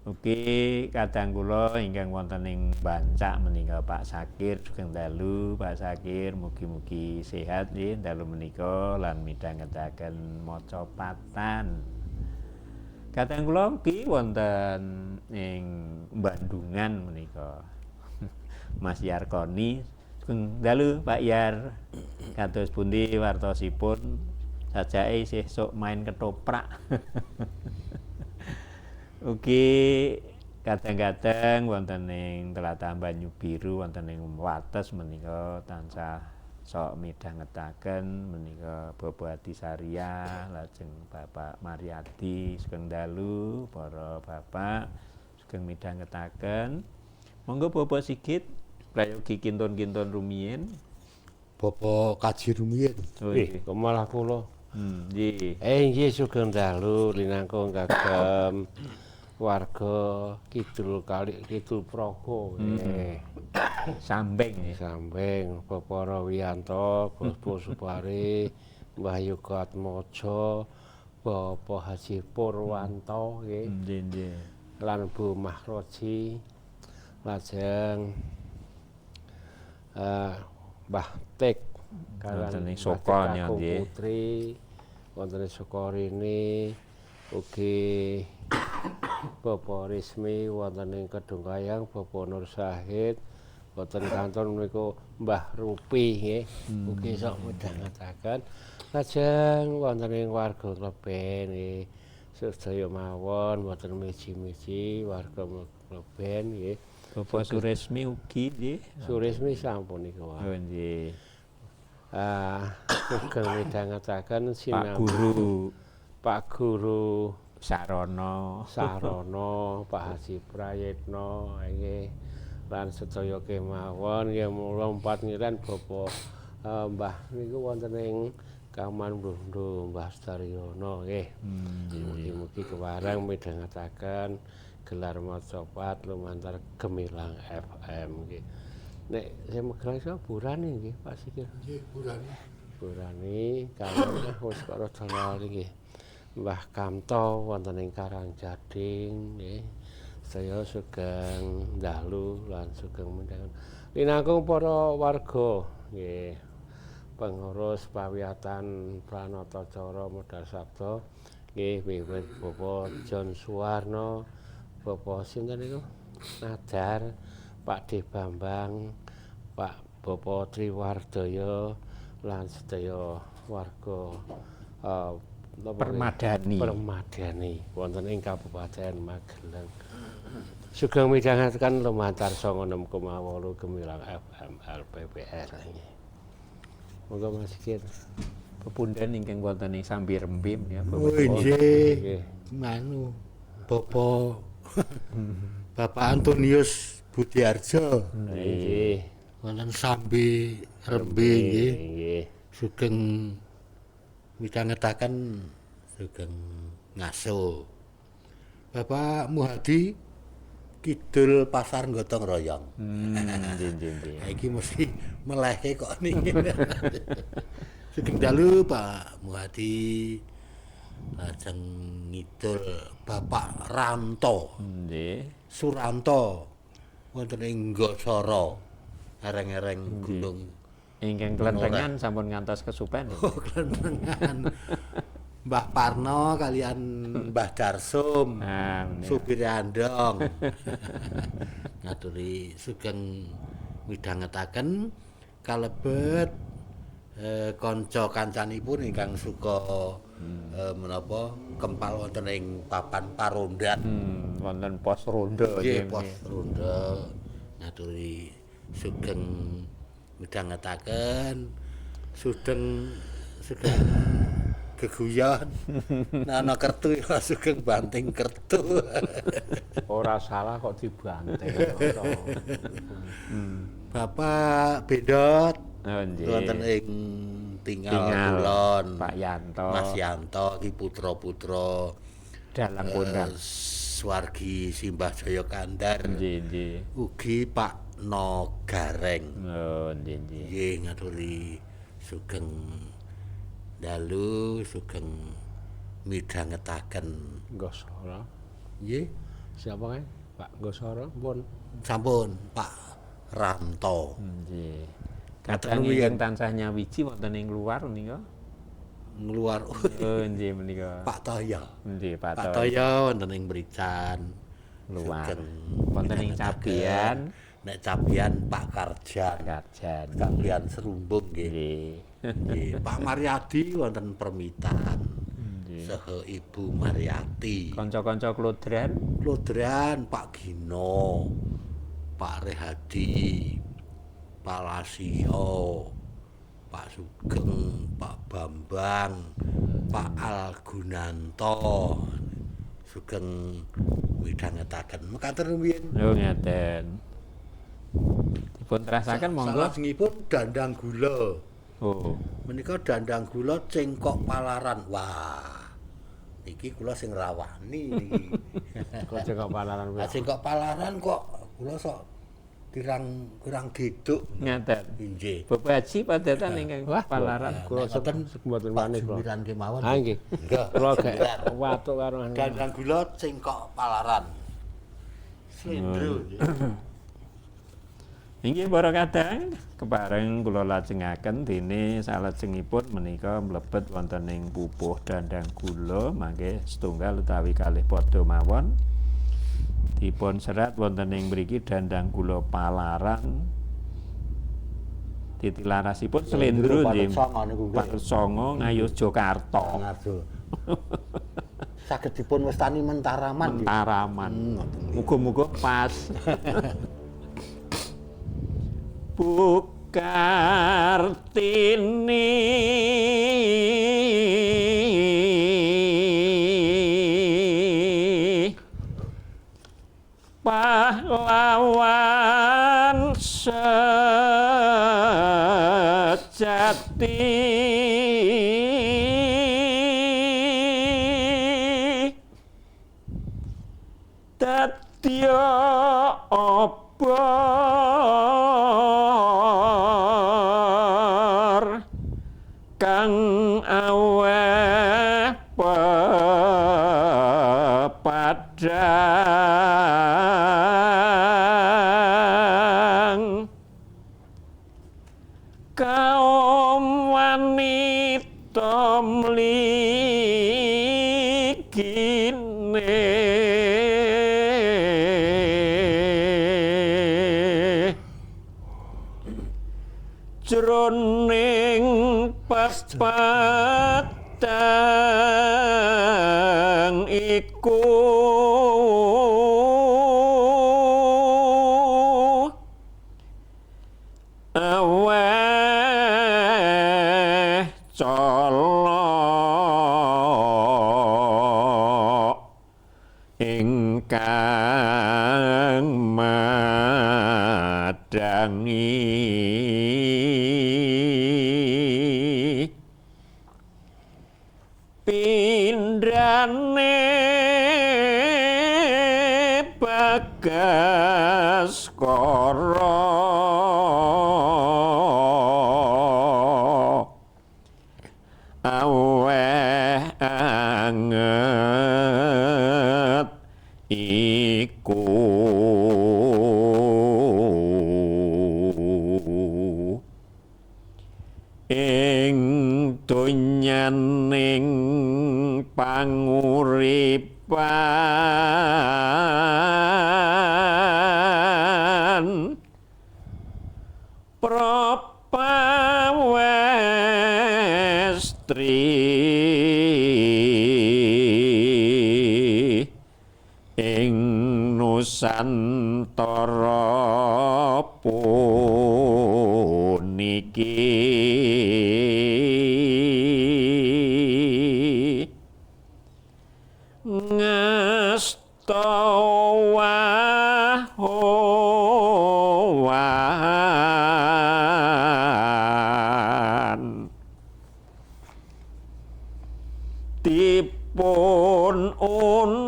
Ugi kadang kula ingkang wonten ing Bancak menika Pak Sakir, sugeng dalu Pak Sakir, mugi-mugi sehat nggih dalu menika lan midhangetaken maca patan. Kadang kula ugi wonten ing Bandungan menika Mas Yarkoni, sugeng dalu Pak Yar, kados pundi wartosipun, sajake isih sok main ketoprak. Ugi kadang-kadang wonten ing tlatah Banyu Biru wonten ing wates menika tansah sok midhangetaken menika Bapak Adi Saria, lajeng Bapak Mariadi sugeng dalu, para bapak sugeng midhangetaken. Monggo Bapak Sigit prayogi kinton-kinton rumiyin. Bapak kaji rumiyin. Oh, nggih. Kok malah kula. Nggih. Nggih sugeng dalu linangkung kagem warga Kidul Kali Kidul Progo nggih. Sambeng nggih. Sambeng Bapak Rawiyanto, Bapak Supari, Mbah Yoga Atmojo, Bapak Haji Purwanto nggih. Nggih, nggih. Lan Bu Mahroji, lajeng Mbah Tek wonten ing Soka nggih. Putri wonten ing Sukorini ugi Bapak Rismi wonten ing Kedung Kayang, Bapak Nur Sahid wonten kantor menika Mbah Rupi nggih. Ugi sok midhangetaken. Lajeng wonten ing warga Kleben nggih. Sedaya mawon wonten miji-miji warga Kleben nggih. Bapak Suresmi ugi nggih. Suresmi sampun niku. Oh nggih. Sugeng midhangetaken Pak Guru, Pak Guru Sarono, Sarono, Pak Haji Prayitno nggih. Lan sedaya kemawon nggih mula empat ngiran Bapak Mbah niku wonten ing Kaman Blondo Mbah Staryono nggih. Mugi-mugi kewareng midhangetaken gelar macapat lumantar Gemilang FM nggih. Nek sing Magelang iso Burani nggih Pak Sikil. Nggih, Burani. Burani kawon wis kok rada lali nggih. Mbah Kamto wonten ing Karangjading nggih. Saya sugeng dalu lan sugeng midhanget. Linangkung para warga nggih. Pengurus Pawiyatan Pranatacara Modal Sabda nggih wiwit Bapak John Suwarno, Bapak sinten niku? Nadar, Pak D Bambang, Pak Bapak Triwardaya lan sedaya warga Permadani. Permadani wonten ing Kabupaten Magelang. Sugeng midhangetaken lumantar 96,8 Gemilang FM LPPR. Monggo Mas Sigit. Pepunden ingkang wonten ing Sambirembe ya Bapak. Nggih. Manu Bapak Bapak Antonius Budiarjo. Nggih. Wonten Sambi Rembe nggih. Nggih. Sugeng midhangetaken sugeng ngaso. Bapak Muhadi Kidul Pasar Gotong Royong. Nggih, nggih, nggih. Iki mesti melehke kok niki. Sugeng dalu Pak Muhadi. Lajeng ngidul Bapak Ranto. Nggih. Suranto wonten ing Nggosara. Ereng-ereng gunung ingkang klentengan sampun ngantos kesupen. Oh, klentengan. Mbah Parno kalian Mbah Darsum, supir andong. Ngaturi sugeng midhangetaken kalebet kanca kancanipun ingkang suka menapa kempal wonten ing papan parondan. Wonten pos ronda nggih, pos ronda. Ngaturi sugeng midhangetaken sugeng sugeng geguyon. Nah, ana kertu ya sugeng banting kertu. Ora salah kok dibanting. Bapak Bedot wonten ing Tingal Kulon, Pak Yanto, Mas Yanto iki putra-putra dalang kondang swargi Simbah Jaya Kandar. Nggih, nggih. Ugi Pak No Gareng. Oh, nggih, nggih. Nggih ngaturi sugeng dalu sugeng midhangetaken Nggosara. Nggih. Siapa kae? Pak Nggosara pun. Sampun, Pak Ranto. Nggih. Kadang ingkang tansah nyawiji wonten ing luar menika. Ngluar. Oh, nggih menika. Pak Toyo. Nggih, Pak Toyo. Pak Toyo wonten ing Mrican. Luar. Wonten ing Cabean. Nek Cabean Pak Karjan. Karjan. Cabean Serumbung nggih. Nggih. Pak Mariadi wonten Permitan. Saha Ibu Mariati. Kanca-kanca Klodran. Klodran Pak Gino, Pak Rehadi, Pak Lasio, Pak Sugeng, Pak Bambang, Pak Algunanto sugeng midhangetaken. Mekaten rumiyin. Oh ngaten. Dipun terasaken monggo. Salajengipun dandang gula. Oh. Menika dandang gula cengkok palaran. Wah. Niki kula sing rawani niki. Kok cengkok palaran. Lah cengkok palaran kok kula sok kirang kurang geduk. Ngaten. Inggih. Bapak Haji padatan ingkang palaran. Kula ngoten mboten wani kula. Jumiran kemawon. Ha nggih. Kula gek watuk karo anu. Dandang gula cengkok palaran. Slendro. Inggih para kadang kepareng kula lajengaken dene salajengipun menika mlebet wonten ing pupuh dandang gula mangke setunggal utawi kalih padha mawon dipun serat wonten ing mriki dandang gula palaran titilarasipun slendro nggih Pathet Songo Ngayogyakarta. Saged dipun wastani Mentaraman. Mentaraman. Muga-muga pas. Bu Kartini pahlawan sejati, dadya obor kang aweh pepadang kaum wanita mligine jroning pepadang iku aweh colok ingkang madangi pindhane Bagaskara aweh anget iku ing donyaning panguripan propawestri ing Nusantara puniki ngasta wahowan dipun uning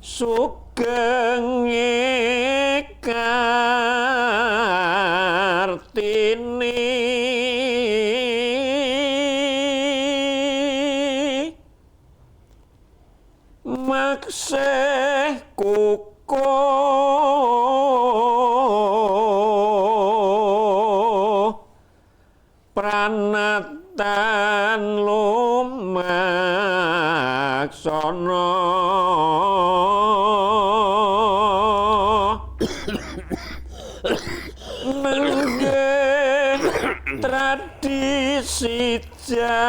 sugenge Kartini makseh kukuh pranatan lumaksana nenggih tradisi Jawane.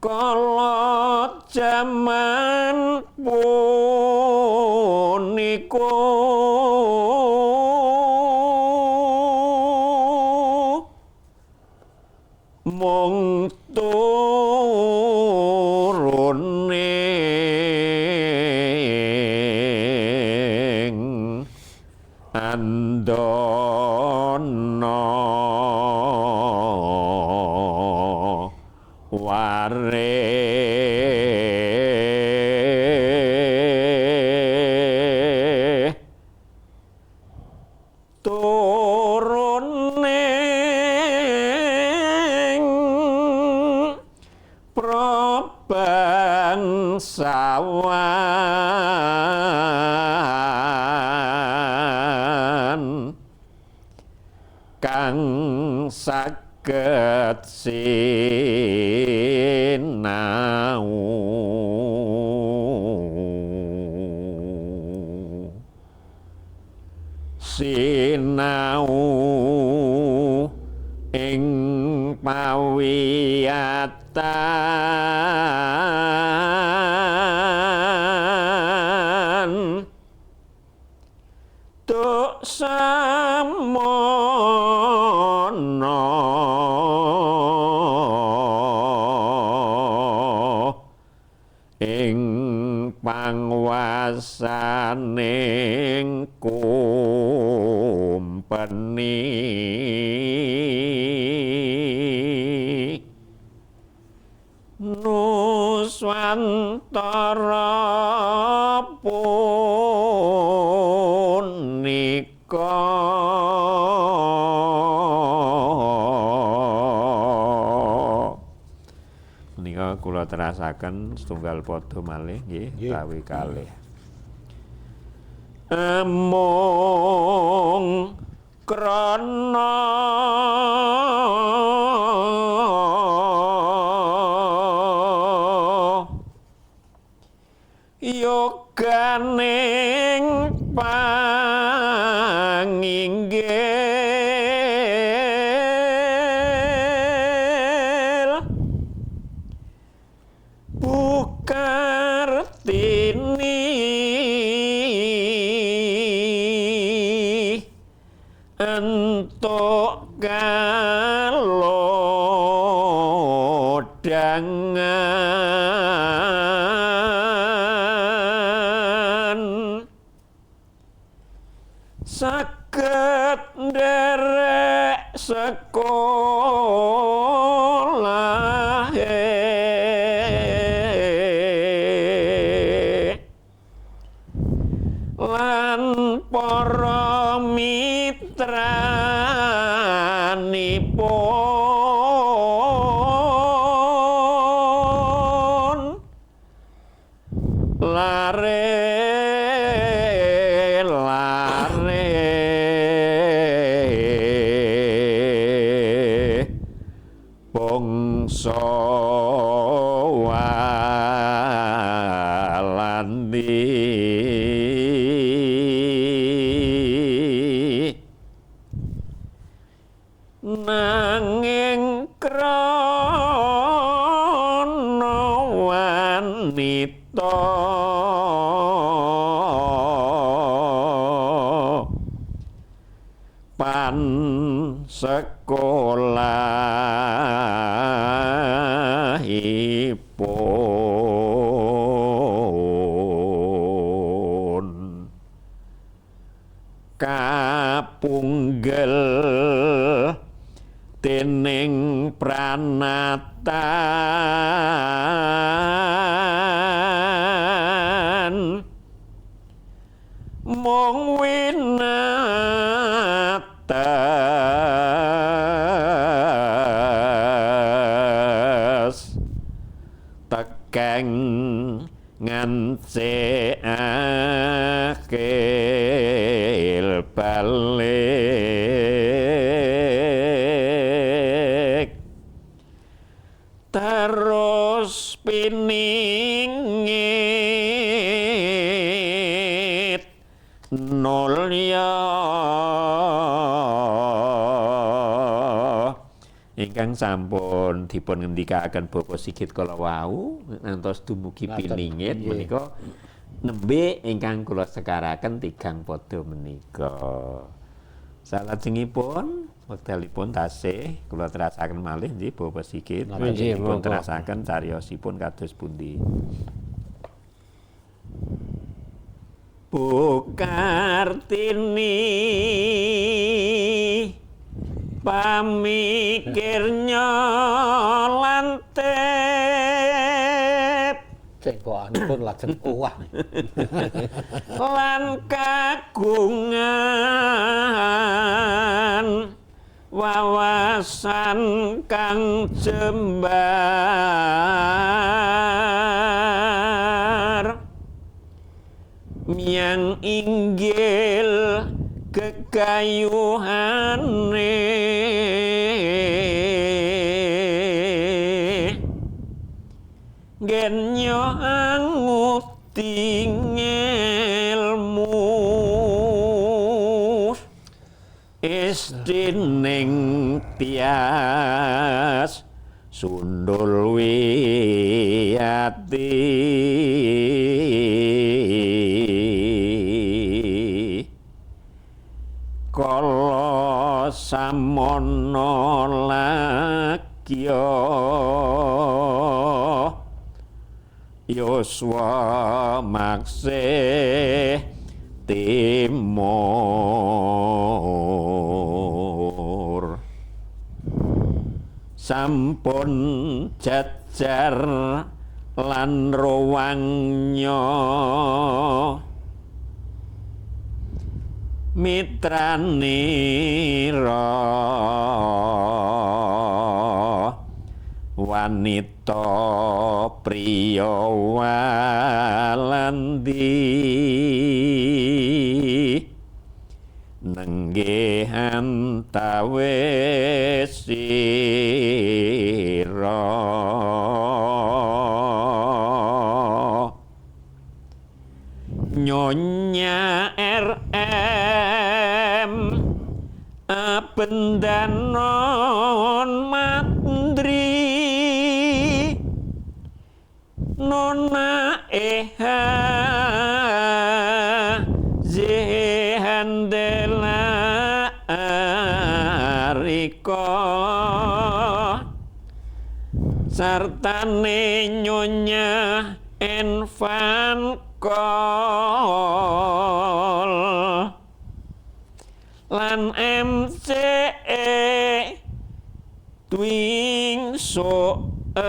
Kala jaman punika mung turune andana ware turune prabangsawan kang saged sinau sinau ing pawiyatan tuk samono ing pangwasaning kumpeni Nuswantara punika menika kula terasaken setunggal padha malih nggih utawi kalih. Amung krana yoganing panginggil Bu Kartini entuk kalodhangan saged nderek sekolahe lan para mitranipun lare lare bangsa Walandi nanging krana wanita pan sekolahipun kapunggel dening pranatan mung winates tekeng ngance akil balik terus piningit nulya ingkang Ingkang sampun dipun ngendikaken Bapak Sigit kala wau ngantos dumugi piningit menika nembe ingkang kula sekaraken tigang pada menika. Salajengipun wekdalipun tasih kula terasaken malih nggih Bapak Sigit. Nggih, Dipun monggo. terasaken cariyosipun kados pundi. Bu Kartini pamikirnya lantip Cengkokanipun lajeng owah. Lan kagungan wawasan kang jembar miang inggil kekayuhane genyo anguti ngelmu istining tias sundul wiyati kala samono lagya yuswa maksih timur sampun jajar lan ruwangnya mitranira wanita priya walandi nenggihan tawes sira Nyonya RM Abendanon Mandri Nona Eha Zehandela Arika sartane Nyonya Envan Kol lan MCE Twing Soer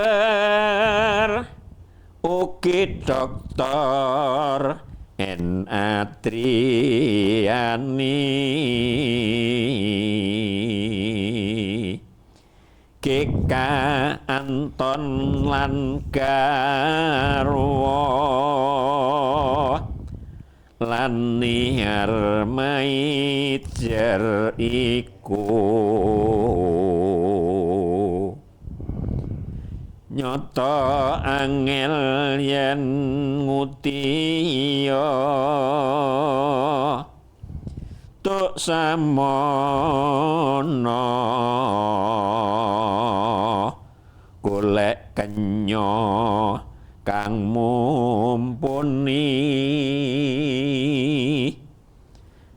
ugi Doktor N Adriani GK Anton lan garwa lan Niar Maijer iku nyata angel yen ngutiya tuk samono golek kenya kang mumpuni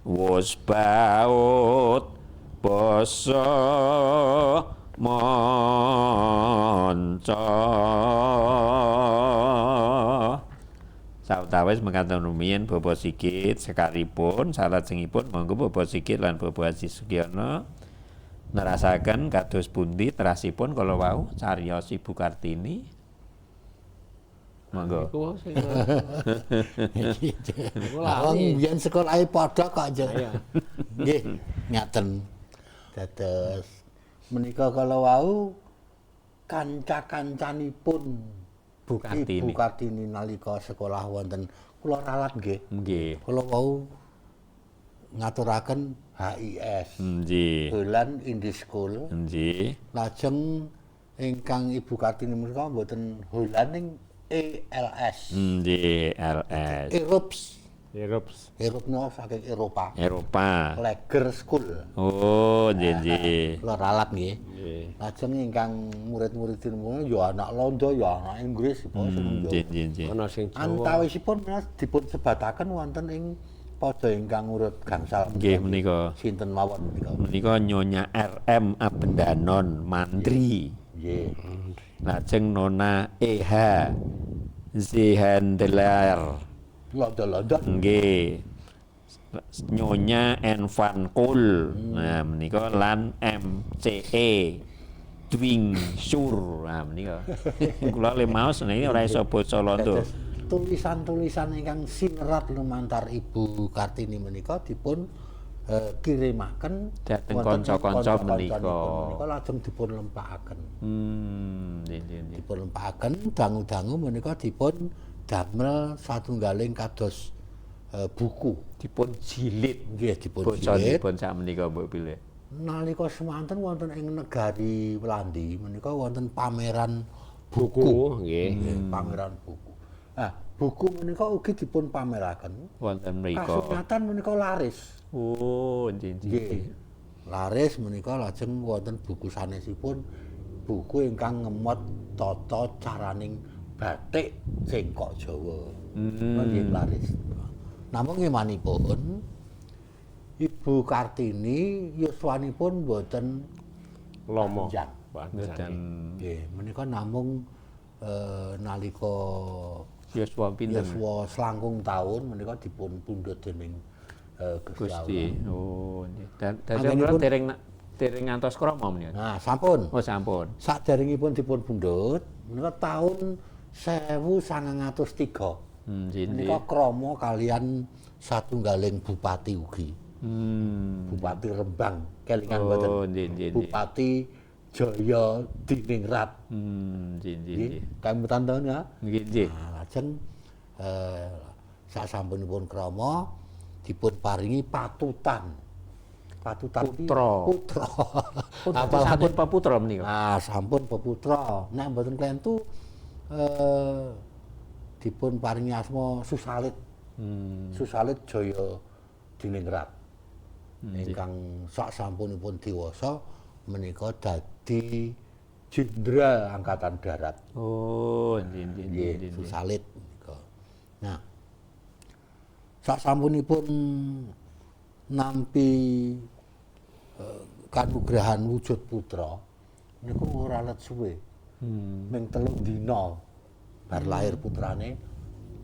wus baut basa manca. Sawetawis mekaten rumiyin Bapak Sigit sekaripun salajengipun monggo Bapak Sigit lan Bapak Haji Sugiono nerasaken kados pundi terasipun kala wau cariyos Ibu Kartini. Monggo. Iku sing Wong biyen sekolahe padha kok aja. Nggih, ngaten. Dados menika kala wau kanca-kancanipun Bu Kartini. Ibu Kartini nalika sekolah wonten kula ralat nggih. Nggih. Kula wau ngaturaken HIS. Nggih. Holland English School. Nggih. Lajeng ingkang Ibu Kartini menika mboten Holland ning ELS. Nggih, LS. Europe Erops. Eropa menika saking Eropa. Eropa. Leger School. Oh, nggih nggih. Kula ralat nggih. Lajeng ingkang murid-murid menika ya anak Londo, ya anak Inggris, pokoke seneng Nggih nggih nggih. Ana sing Jawa. Antawisipun menika dipun sebataken wonten ing pada ingkang urut gangsal. Nggih menika. Sinten mawon menika? Menika Nyonya RM Abendanon Mandri. Nggih. Lajeng Nona EH Zehandler. Londo-londo. Nggih. Nyonya N Van Kool. Nah, menika lan MCE Dwing Sur. Nah, menika. Kula le maos niki ora iso basa Londo. Tulisan-tulisan ingkang sinerat lumantar Ibu Kartini menika dipun kirimaken dhateng kanca-kanca menika. Menika lajeng dipun lempakaken. Nggih nggih. Dipun lempakaken dangu-dangu menika dipun damel satunggaling kados buku. Dipun jilid. Nggih, dipun jilid. Bosanipun sak menika mbok pilih. Nalika semanten wonten ing negari Walandi menika wonten pameran buku. Nggih. Pameran buku. Nah, buku menika ugi dipun pameraken wonten mriku. Kasunyatan menika laris. Oh, nggih nggih. Laris menika lajeng wonten buku sanesipun, buku ingkang ngemot tata caraning batik cengkok Jawa. Nggih laris. Namung emanipun Ibu Kartini yuswanipun mboten lomo. Mboten. Nggih, menika namung nalika yuswa pinten? Yuswa selangkung taun menika dipun pundhut dening Gusti. Oh, nggih. Dados dereng ngantos krama menika. Nah, sampun. Oh, sampun. Saderengipun dipun pundhut menika taun 1903. Menika krama kalian satunggaling bupati ugi. Bupati Rembang, kelingan mboten. Oh, nggih nggih. Bupati Jaya Diningrat. Nggih nggih. Kamutan taun ya? Nggih nggih. Nah, lajeng sasampunipun krama dipun paringi patutan. Patutan putra. Putra. Apa sampun peputra menika? Nah, sampun peputra. Nek mboten klentu dipun paringi asma Susalit. Susalit Jaya Diningrat. Ingkang sak sampunipun dewasa menika dadi Jenderal Angkatan Darat. Oh, nggih nggih nggih. Susalit menika. Nah, sak sampunipun nampi kanugrahan wujud putra niku ora let suwe. Ming 3 dina bar lahir putrane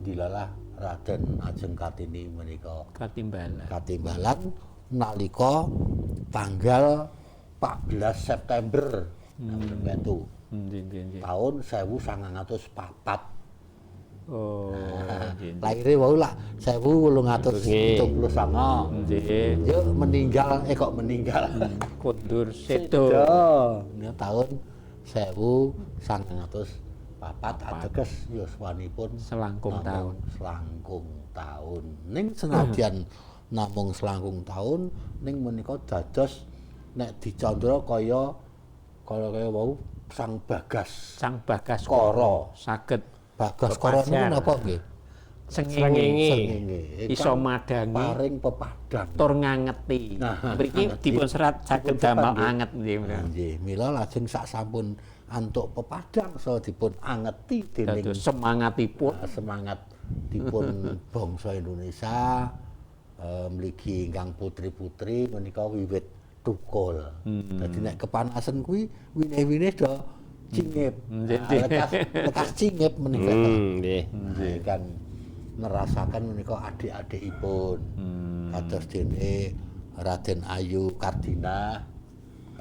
dilalah Raden Ajeng Kartini menika katimbalan. Katimbalan nalika tanggal 14 September tahun 1904. Oh, lahire wau lah 1879. Nggih. Yo meninggal kok meninggal. Kondur sedo. Niku tahun 1904 ateges yuswanipun selangkung taun. Selangkung taun. Ning senadyan namung selangkung taun ning menika dados nek dicandra kaya kaya wau Sang Bagas. Sang Bagas Kara. Saged Bagas Kara niku napa nggih? Srengenge. Iso madangi paring pepadang tur ngangeti. Mriki dipun serat saged damel anget nggih. Nggih, mila lajeng sak sampun antuk pepadang so dipun angeti dening semangatipun semangat dipun bangsa Indonesia mligi ingkang putri-putri menika wiwit tukul. Dadi nek kepanasan kuwi winih-winih do cingip. Lekas cingip menika. Nggih. Kan nerasaken menika adik-adikipun. Kados dene Raden Ayu Kardinah,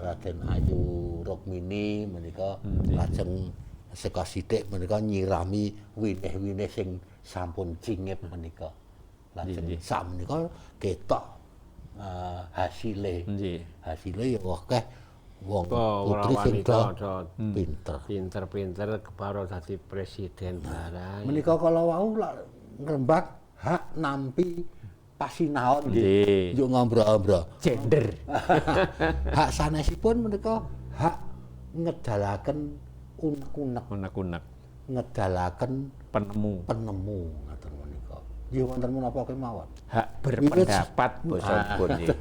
Raden Ayu Rukmini menika lajeng seka sithik menika nyirami winih-winih sing sampun cingip menika. Lajeng sak menika ketok hasile. Hasile ya akeh wong putri sing pinter. Pinter-pinter keparo dadi presiden barang. Menika kala wau lak ngrembak hak nampi pasinaon nggih. Yo ngombro-ombro. Gender. Hak sanesipun menika hak ngedalaken unek-unek. Unek-unek. Ngedalaken penemu. Penemu ngaten menika. Nggih wonten menapa kemawon. Hak berpendapat bosonipun nggih.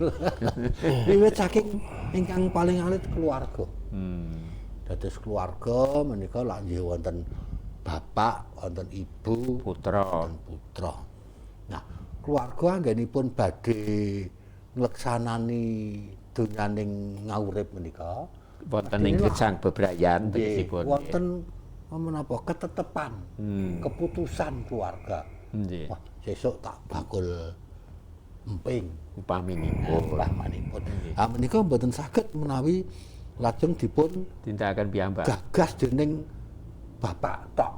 Wiwit saking ingkang paling alit keluarga. Dados keluarga menika lak nggih wonten bapak, wonten ibu, putra, wonten putra. Nah, keluarga anggenipun badhe ngleksanani donyaning ngaurip menika wonten ing gesang bebrayan tegesipun. Wonten menapa ketetepan, keputusan keluarga. Nggih. Wah, sesuk tak bakul emping upaminipun. Upaminipun. Ha menika mboten saged menawi lajeng dipun tindakaken piyambak. Gagas dening bapak tok.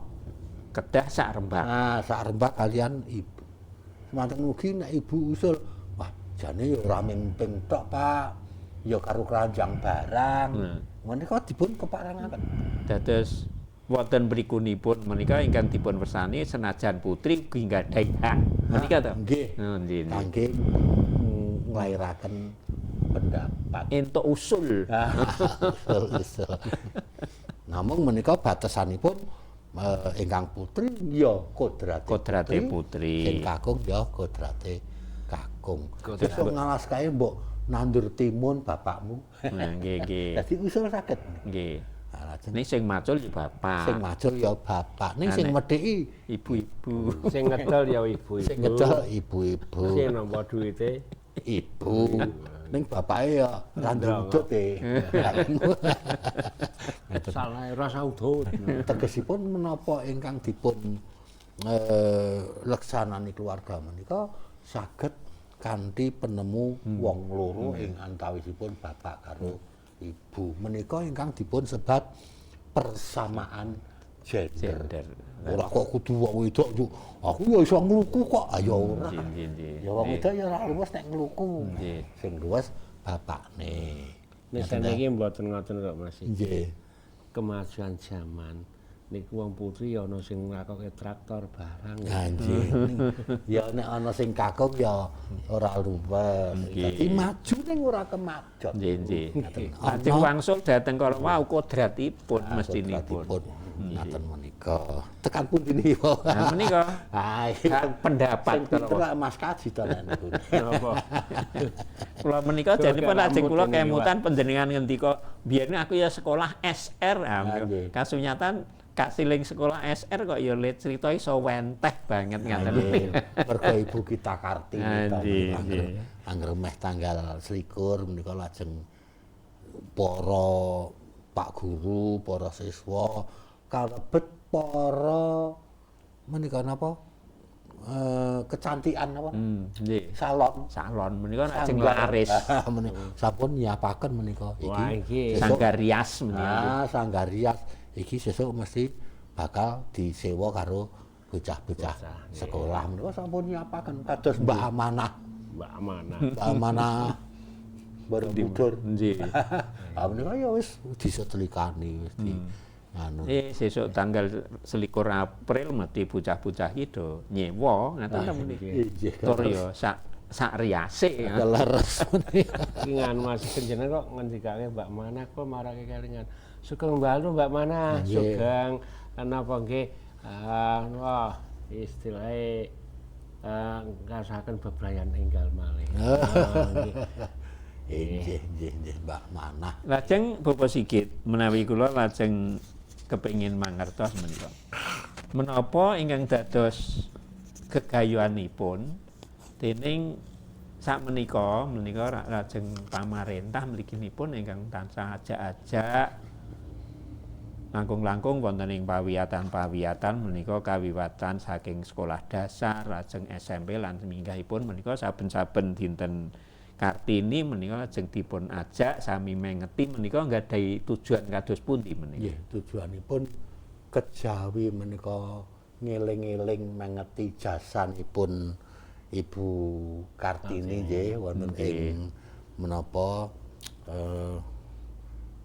Kedah sak rembak. Nah, sak rembak kalian ibu. Semanten ugi nek ibu usul, wah jane ya ora emping tok, Pak. Ya karo keranjang barang. Menika dipun keparengaken. Dados wonten mrikunipun menika ingkang dipun wersani senajan putri ugi nggadahi hak. Menika to? Nggih. Nggih. Kangge nglairaken pendapat. Entuk usul. Usul. Namung menika batesanipun ingkang putri ya kodrate putri. Sing kakung ya kodrate kakung. Sesuk ngalas kae mbok nandur timun bapakmu. Nggih, nggih. Dadi usul saged. Nggih. Ning sing macul ya bapak. Sing macul ya bapak. Ning sing medhiki ibu-ibu. Sing ngedol ya ibu-ibu. Sing ngedol ibu-ibu. Sing nampa duwite ibu. Ning bapake ya ra ndudut e. Salah rasa udut. Tegesipun menapa ingkang dipun leksanani keluarga menika saged kanthi penemu wong loro ing antawisipun bapak karo ibu. Menika ingkang dipun sebat persamaan gender. Ora kok kudu wong wedok yo aku ya iso ngluku kok. Ya ora. Ya wong wedok ya ora luwes nek ngluku. Sing luwes bapakne. Nek saniki mboten ngoten kok Mas. Nggih. Kemajuan zaman niku wong putri ya ana sing nglakoke traktor barang. Nggih. Ya nek ana sing kakung ya ora luwes. Dadi maju ning ora kemajon. Nggih, nggih. Lajeng wangsul dhateng kala wau kodratipun mestinipun. Ngaten menika. Tekan pundi niki? Nah menika. Ha, pendapat kala Mas Kaji to nek niku. Napa? Kula menika janipun lajeng kula kemutan panjenengan ngendika biyen aku ya sekolah SR. Kasunyatan kasiling sekolah SR kok ya le crita iso wenteh banget ngaten. Mergo ibu kita Kartini angger meh tanggal 21 menika lajeng para pak guru, para siswa kalebet para menika napa kecantikan napa? Nggih. Salon. Salon menika lajeng laris. Sampun nyiapaken menika iki. Sanggar rias menika. Ah, sanggar rias. Iki sesuk mesti bakal disewa karo bocah-bocah sekolah menika sampun nyiapaken kados Mbak Amanah. Mbak Amanah. Mbak Amanah Borobudur. Nggih. Ah menika ya wis disetelikani wis di anu. Sesuk tanggal 21 April mesti bocah-bocah iki do nyewa ngaten ta mriki. Nggih. Tur ya sak riase. Leres menika. Iki nganu Mas jenengan kok ngendikake Mbak Manah kok marake kelingan. Sugeng mbalu Mbak Manah, sugeng napa nggih wah istilahe ngrasaken bebrayan enggal malih. Nggih nggih nggih Mbak Manah. Lajeng Bapak Sigit menawi kula lajeng kepengin mangertos menika. Menapa ingkang dados gegayuhanipun dening sakmenika menika lajeng pamarentah mliginipun ingkang tansah ajak-ajak langkung-langkung wonten ing pawiyatan-pawiyatan menika kawiwatan saking sekolah dasar lajeng SMP lan minggahipun menika saben-saben dinten Kartini menika lajeng dipun ajak sami mengeti menika nggadahi tujuan kados pundi menika? Nggih, tujuanipun kejawi menika ngeling-eling mengeti jasanipun Ibu Kartini nggih wonten ing menapa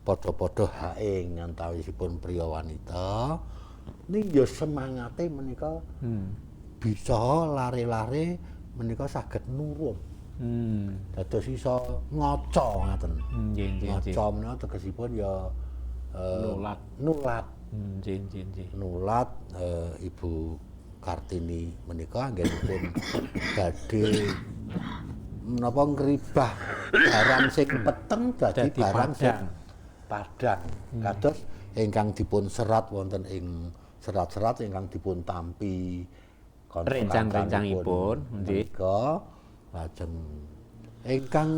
padha-padha hake ngantawisipun priya wanita ning ya semangate menika bisa lare-lare menika saged nurun. Dados iso ngaca ngaten. Nggih, nggih. Ngaca menika tegesipun ya nulat. Nulat. Nggih, nggih, nggih. Nulat Ibu Kartini menika anggenipun badhe menapa ngribah barang sing peteng dadi barang sing padhang. Kados ingkang dipun serat wonten ing serat-serat ingkang dipun tampi rencang-rencangipun menika lajeng ingkang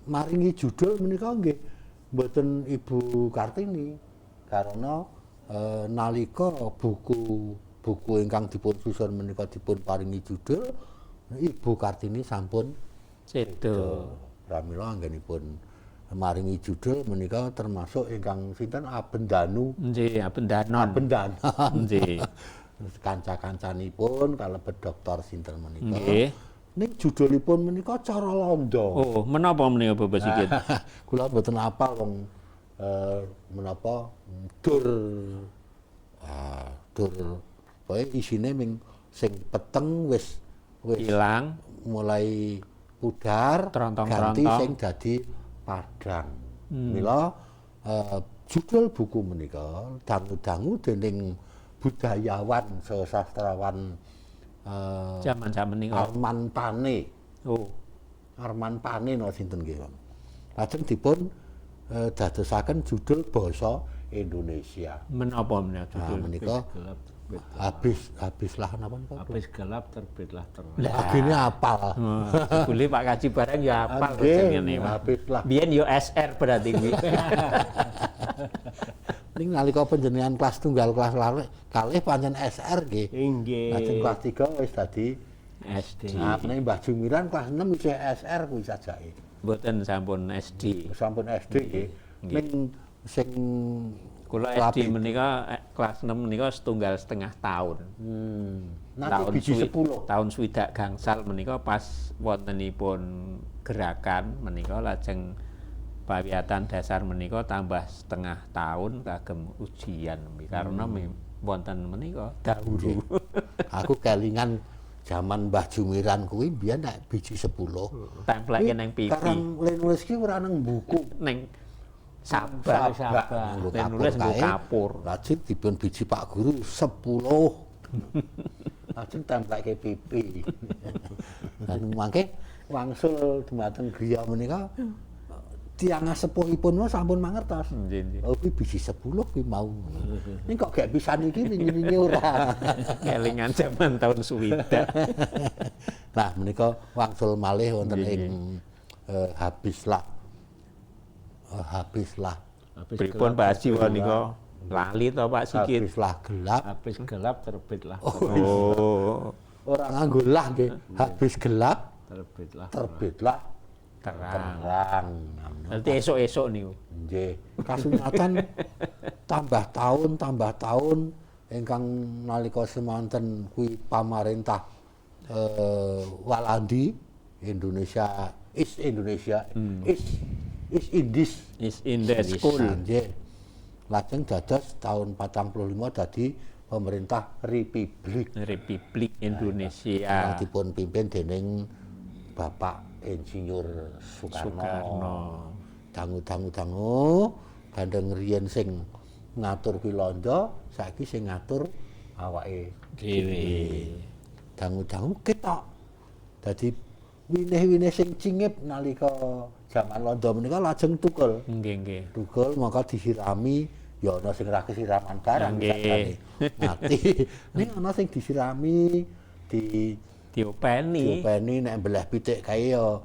maringi judul menika nggih mboten Ibu Kartini karena nalika buku ingkang dipun susun menika dipun paringi judul Ibu Kartini sampun sedo. Pramila anggenipun maringi judul menika termasuk ingkang sinten Abendanu. Nggih, Abendanon. Abendanon. Nggih. Kanca-kancanipun kalebet doktor sinten menika. Nggih. Ning judulipun menika cara londo. Oh, menapa menika Bapak Sigit? Kula mboten apal wong menapa dur dur pokoke isine ming sing peteng wis ilang mulai pudar trontong-trontong ganti sing dadi padhang. Mila judul buku menika dangu-dangu dening budayawan sastrawan jaman sakmenika Arman Pane. Oh, Arman Pane no sinten nggih. Lajeng dipun dadosaken judul basa Indonesia. Menapa menika judul menika? Habislah napa niku? Habis gelap terbitlah terang. Lah agene apal. Jebule Pak Kaji barang ya apal jenenge. Habislah. Biyen yo SR berarti kuwi. Ning nalika panjenengan kelas tunggal kelas kalih pancen SR nggih. Nggih. Lajeng kelas 3 wis dadi SD. Nah, nek Mbah Jumiran kelas 6 isih SR kuwi sajake. Mboten sampun SD. Sampun SD nggih. Ning sing kula SD menika kelas 6 menika 1,5 tahun. Nanti biji 10. Tahun 65 menika pas wontenipun gerakan menika lajeng pawiyatan dasar menika tambah 0,5 tahun kagem ujian karena wonten menika dahulu. Aku kelingan jaman Mbah Jumiran kuwi biyen nek biji 10 templeke nang pipi. Karang le nulis ki ora nang buku, neng sabak. Nulis nggo kapur. Lajeng dipun biji Pak Guru 10. Lajeng templeke pipi. Lan mangke wangsul dumateng griya menika tiyang sepuhipun sampun mangertos. Oh kuwi biji 10 kuwi mau. Ning kok gak pisan iki wingi-wingi ora. Kelingan jaman tahun 60. Nah menika wangsul malih wonten ing habislah. Habislah. Pripun Pak Haji menika lali to Pak Sigit? Habislah gelap. Habis gelap terbitlah. Oh. Ora nganggo lah nggih. Habis gelap terbitlah. Terbitlah terang. Nanti esok-esok niku. Nggih. Kasunyatan tambah tahun ingkang nalika semanten kuwi pamarentah Walandi Indonesia East Indonesia East Indies East Indies School. Nggih. Lajeng dados tahun 45 dadi pemerintah Republik Indonesia. Nah, dipun pimpin dening Bapak Insinyur Soekarno. Dangu-dangu gandeng riyen sing ngatur kuwi londo, saiki sing ngatur awake dhewe. Dangu-dangu ketok. Dadi winih-winih sing cingip nalika jaman londo menika lajeng tukul. Nggih, nggih. Tukul maka disirami, ya ana sing ra kesiraman barang sakjane. Mati. Ning ana sing disirami di diopeni. Diopeni nek mbelah pitik kae ya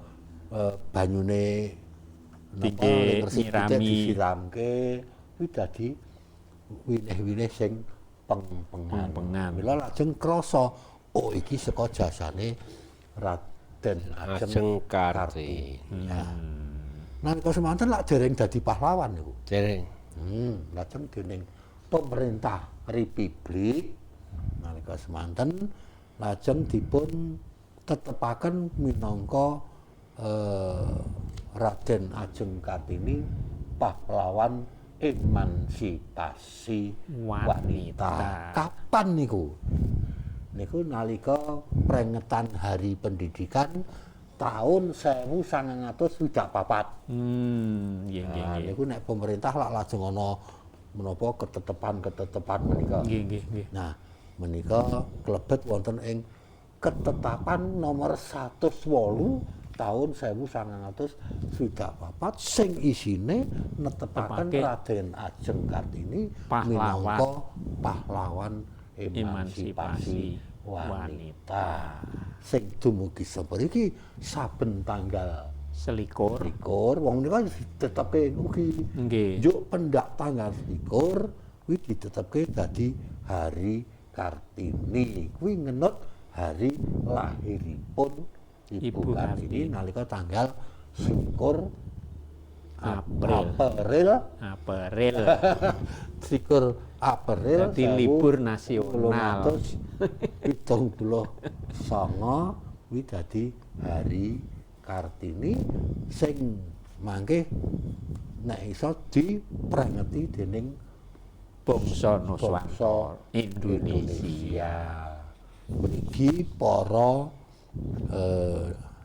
banyune napa ngresiki pitik disiramke kuwi dadi winih-winih sing peng-pengan. Mila lajeng krasa, oh iki saka jasane Raden Ajeng Kartini. Nalika semanten lak dereng dadi pahlawan niku. Dereng. Lajeng dening pemerintah Republik nalika semanten lajeng dipun tetepaken minangka Raden Ajeng Kartini pahlawan emansipasi wanita. Kapan niku? Niku nalika prengetan Hari Pendidikan tahun 1964. Nggih, nggih. Nah, niku nek pemerintah lak lajeng ana menapa ketetepan-ketetepan menika. Nggih, nggih, nggih. Nah, Menika klebet wonten ing ketetapan nomor 108 tahun 1964 sing isine netepaken Raden Ajeng Kartini minangka pahlawan emansipasi wanita. Sing dumugi sepriki saben tanggal 21 wong menika ditetepke ugi. Nggih. Njuk pendak tanggal 21 kuwi ditetepke dadi Hari Kartini. Kuwi ngenut hari lahiripun Ibu Kartini nalika tanggal 21 April. 21 April dadi libur nasional. 1979 kuwi dadi Hari Kartini sing mangke nek iso diprengeti dening bangsa Nuswantara Indonesia. Mriki para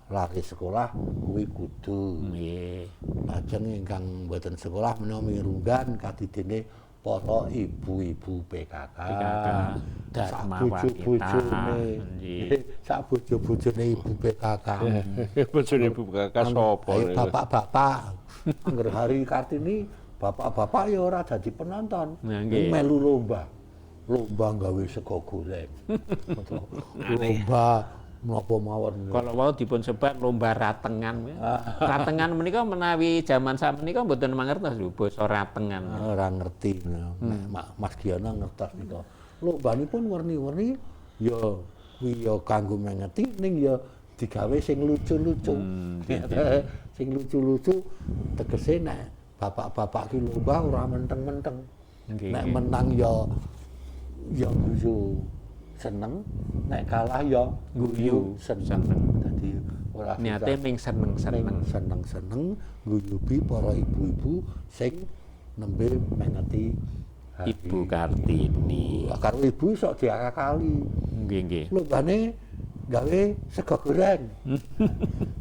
lari sekolah kuwi kudu. Nggih. Lajeng ingkang mboten sekolah menawa mirunggan kadidene para ibu-ibu PKK. Sak bojo-bojone. Sak bojo-bojone ibu PKK. Bojone ibu PKK sapa? Bapak-bapak. Angger Hari Kartini bapak-bapak ya ora dadi penonton. Melu lomba. Lomba gawe sego goreng. Lomba menapa mawon. Kalau wau dipun sebat lomba ratengan. Ratengan menika menawi jaman sakmenika mboten mangertos lho basa ratengan. Ora ngerti. Mas Giono ngertos nika. Lombanipun werni-werni ya kuwi ya kanggo mengeti ning ya digawe sing lucu-lucu. Sing lucu-lucu tegese nek bapak-bapak ki lomba ora menteng-menteng. Nek menang ya ya guyu seneng, nek kalah ya guyu seneng. Dadi ora niate ming seneng-seneng. Seneng-seneng guyubi para ibu-ibu sing nembe mengeti Ibu Kartini. Karo ibu iso diakali. Nggih, nggih. Lombane gawe sego goreng.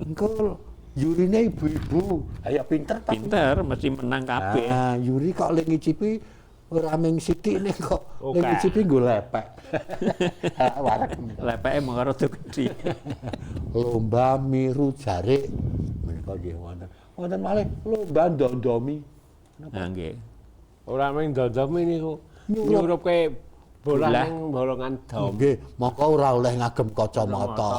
Engko yurine ibu-ibu. Ayo pinter ta. Pinter mesti menang kabeh. Ah, yuri kok le ngicipi ora ming sithik ning kok le ngicipi nggo lepek. Wareg. Lepeke mung rada gedhi. Lomba miru jarik menika nggih wonten. Wonten malih lomba ndondomi. Nah nggih. Ora mung ndondomi niku. Nyurupke bola ning bolongan dom. Nggih, mongko ora oleh ngagem kacamata.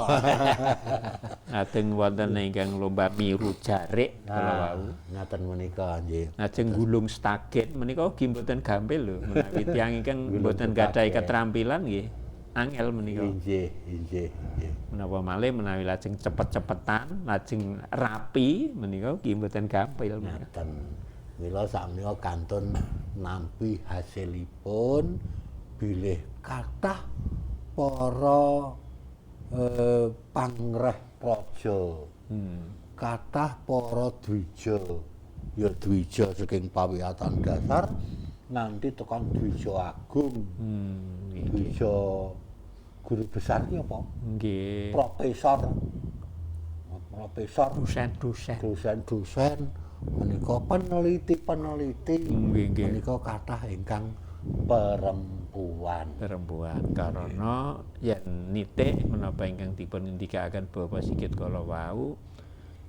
Lajeng wonten ingkang lomba miru jarik kala wau. Ngaten menika nggih. Lajeng gulung stagen menika ugi mboten gampil lho menawi tiyang ingkang mboten gadhahi keterampilan nggih angel menika. Nggih, nggih, nggih. Menapa malih menawi lajeng cepet-cepetan, lajeng rapi menika ugi mboten gampil. Ngaten. Mila sakmenika kantun nampi hasilipun bilih kathah para pangreh praja. Kathah para dwija. Ya dwija saking pawiyatan dasar nganti tekan dwija agung. Dwija guru besar ki apa? Nggih. Profesor. Profesor, dosen-dosen. Dosen-dosen menika peneliti-peneliti menika kathah ingkang perempuan. Perempuan karena yen nitik menapa ingkang dipun ngendikaken Bapak Sigit kala wau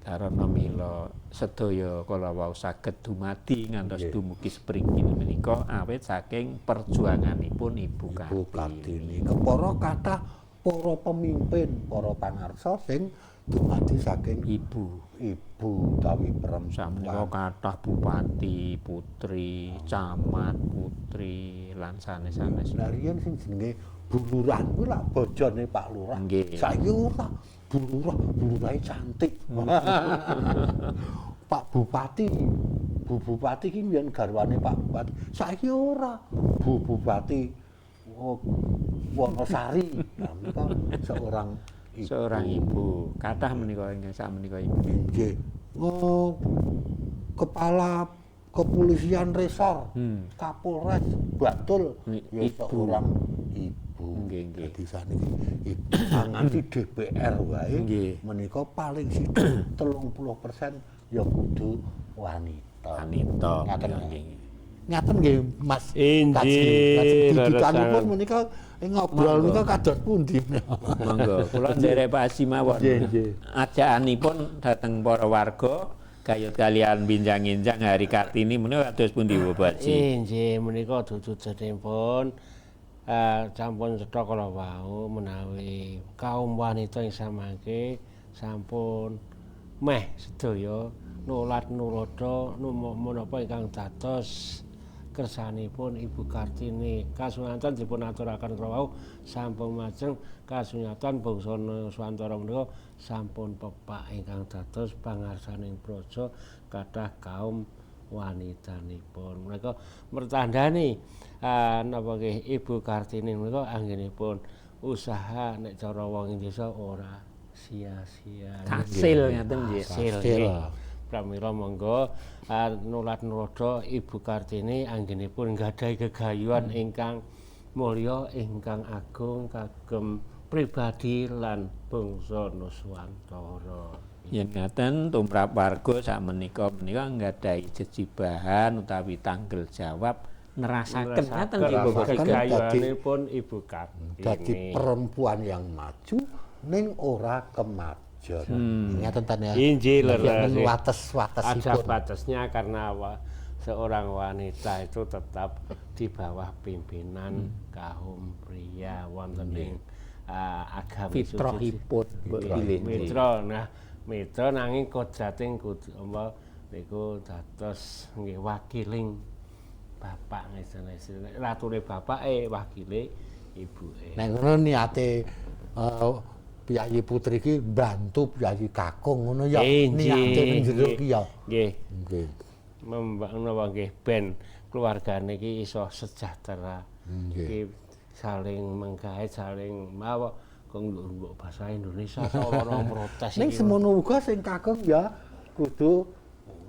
karena mila sedaya kala wau saged dumadi ngantos dumugi spriki menika awit saking perjuanganipun Ibu Kartini. Kepara kathah para pemimpin, para pangarsa sing dumadi saking ibu. Ibu utawi perempuan. Sakmenika kathah bupati, putri, camat, putri lan sanes-sanes. Lah riyen sing jenenge Bu Lurah kuwi lak bojone Pak Lurah. Saiki ora, Bu Lurah, Bu Lurahe cantik. Pak Bupati, Bu Bupati ki mbiyen garwane Pak Bupati. Saiki ora, Bu Bupati Wonosari. Nah, menika seorang ibu. Seorang ibu. Kathah menika ingkang sakmenika ibu. Nggih. Oh, kepala kepolisian resor, Kapolres Bantul ya seorang ibu. Nggih, nggih. Dadi saniki ibu nganti DPR wae menika paling sithik 30% ya kudu wanita. Wanita. Nggih. Ngaten nggih Mas. Inggih, Didikanipun menika ngobrol menika kados pundi? Monggo, kula nderek Pak Haji mawon. Ajakanipun dhateng para warga gayut kalian binjang-injang Hari Kartini menika kados pundi Bapak Haji? Inggih, menika dududanipun sampun cetha kala wau menawi kaum wanita ing samangke sampun meh sedaya nulat nuloda menapa ingkang dados kersanipun Ibu Kartini. Kasunyatan dipun aturaken kala wau sampun majeng kasunyatan bangsa Nuswantara menika sampun pepak ingkang dados pangarsaning praja kathah kaum wanitanipun. Menika mertandani napa nggih Ibu Kartini menika anggenipun usaha nek cara wong desa ora sia-sia. Kasil ngaten nggih. Kasil. Pramila monggo nulat nuloda Ibu Kartini anggenipun nggadahi gegayuhan ingkang mulya ingkang agung kagem pribadi lan bangsa Nuswantara. Yen ngaten tumrap warga sakmenika menika nggadahi jejibahan utawi tanggel jawab nerasaken ngaten nggih Bapak gegayuhanipun Ibu Kartini. Dadi perempuan yang maju ning ora kemajuan. Ngaten ta ya. Injih leres. Wates-watesipun. Ada batasnya karena seorang wanita itu tetap di bawah pimpinan kaum pria wonten ing agami fitrahipun mitra. Nah, mitra nanging kodrating kudu apa niku dados nggih wakiling bapak ngene. Ratune bapake wakile ibuke. Nek ngono niate piyayi putri iki mbantu piyayi kakung ngono ya niate ning jero iki ya. Nggih. Nggih. Menapa nggih ben keluargane iki iso sejahtera. Nggih. Saling menggaet, saling mawa kok mbok bahasa Indonesia ora protes iki. Ning semono uga sing kakung ya kudu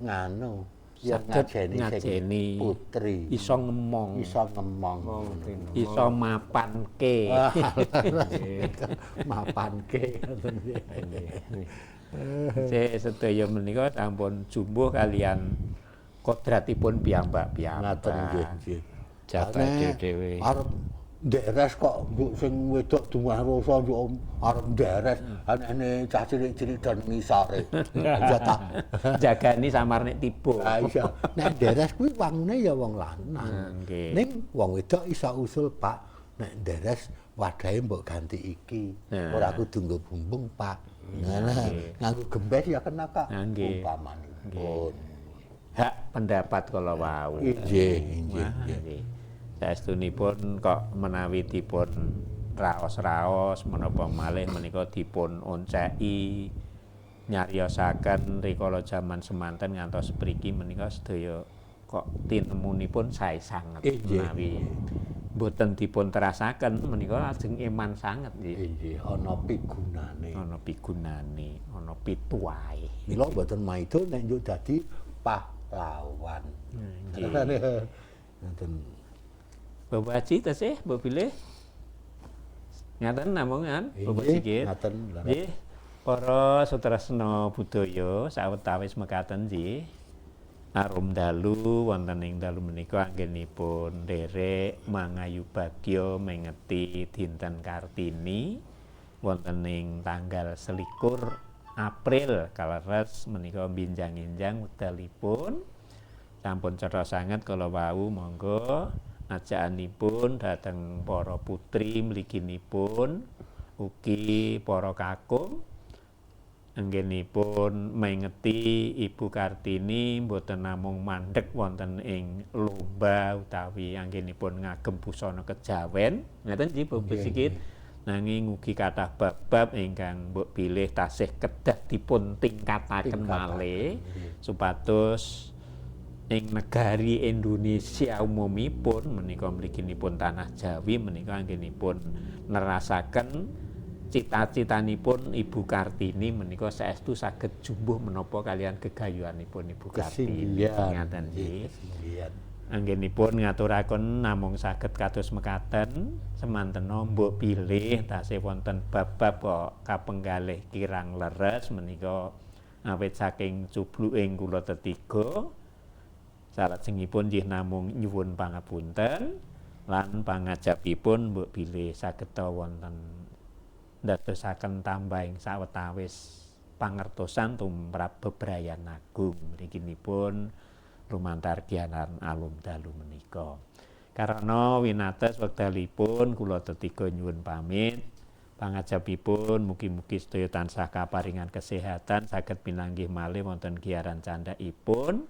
nganu ya ngajeni putri iso ngemong, iso mapanke. Mapanke. Sedaya menika sampun jumbuh kalian kodratipun piyambak-piyambak. Ngaten nggih, nggih. Jabate dhewe. Arep deres kok mbok sing wedok dumah rasa yo arep deres anene cah cilik-cilik dan ngisore. Ya ta. Jagani samar nek tiba. Ha iya, nek deres kuwi wangune ya wong lanang. Ning wong wedok iso usul, Pak, nek deres wadahe mbok ganti iki. Ora kudu nggo bumbung, Pak. Nah, nganggo gembes ya kena kok. Umpamanipun. Hak pendapat kala wau. Inggih, inggih, nggih. Saestunipun kok menawi dipun raos-raos menapa malih menika dipun onceki nyariosaken rikala jaman semanten ngantos mriki menika sedaya kok tinemunipun sae sanget menawi mboten dipun terasaken menika lajeng eman sanget nggih. Inggih, ana pigunane. Ana pigunane, ana pituwahe. Mila mboten maido nek njuk dadi pahlawan. Nggih. Ngoten. Bapak Haji tesih mbok bilih ngaten namung kan Bapak Sigit. Ngaten. Nggih. Para sutresna budaya sawetawis mekaten nggih. Arum dalu wonten ing dalu menika anggenipun nderek mangayu bagya mengeti dinten Kartini wonten ing tanggal 21 April kaleres menika binjang-injang wekdalipun sampun cetha sanget kala wau monggo ajakanipun dhateng para putri mliginipun ugi para kakung anggenipun mengeti Ibu Kartini mboten namung mandheg wonten ing lomba utawi anggenipun ngagem busana kejawen ngaten nggih Bapak Sigit, nanging ugi kathah bab-bab ingkang mbok bilih tasih kedah dipun tingkataken malih supados ing negari Indonesia umumipun menika mliginipun tanah Jawi menika anggenipun nerasaken cita-citanipun Ibu Kartini menika saestu saged jumbuh menapa kalian gegayuhanipun Ibu Kartini. Ngaten nggih. Anggenipun ngaturaken namung saged kados mekaten semantena mbok bilih tasih wonten bab-bab kok kapenggalih kirang leres menika awit saking cubluking kula tetiga. Salajengipun nggih namung nyuwun pangapunten lan pangajapipun mbok bilih sageta wonten ndadosaken tambahing sawetawis pangertosan tumrap bebrayan agung mrikinipun lumantar giaran alum dalu menika. Karana winates wekdalipun kula tetiga nyuwun pamit. Pangajapipun mugi-mugi sedaya tansah kaparingan kesehatan saged pinanggih malih wonten giaran candhakipun.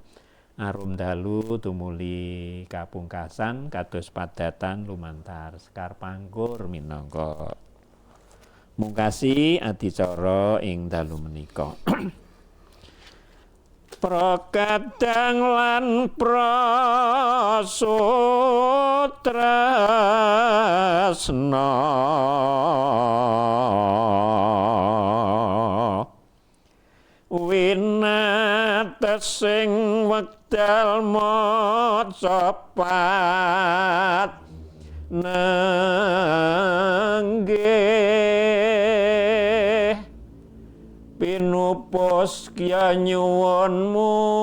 Arum dalu tumuli kapungkasan kados padatan lumantar Sekar Pangkur minangka mungkasi adicara ing dalu menika. Prakadang lan prasutresna winates sing wekdal maca pat nenggih pinupus kya nyuwun mungkur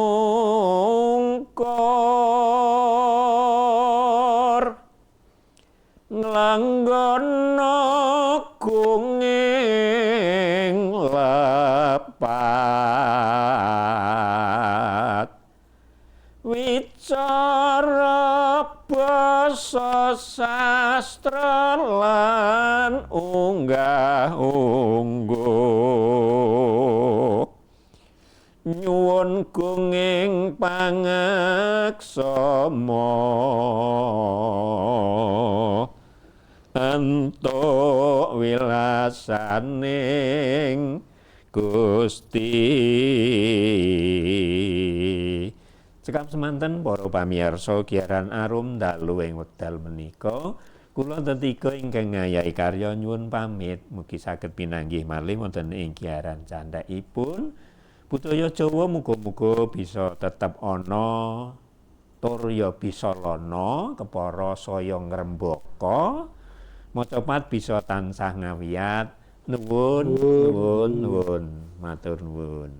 nglanggono gunging lepat wicara basa sastra lan unggah ungguh nyuwun gunging pangaksama entuk wilasaning Gusti. Cekap semanten para pamirsa giaran arum dalu ing wekdal menika, kula tetiga ingkang ngayahi karya nyuwun pamit, mugi saged pinanggih malih wonten ing giaran candhakipun. Budaya Jawa muga-muga bisa tetep ana tur ya bisa lana kepara saya ngrembaka, macapat bisa tansah ngawiyat. Nuwun, nuwun, nuwun, matur nuwun.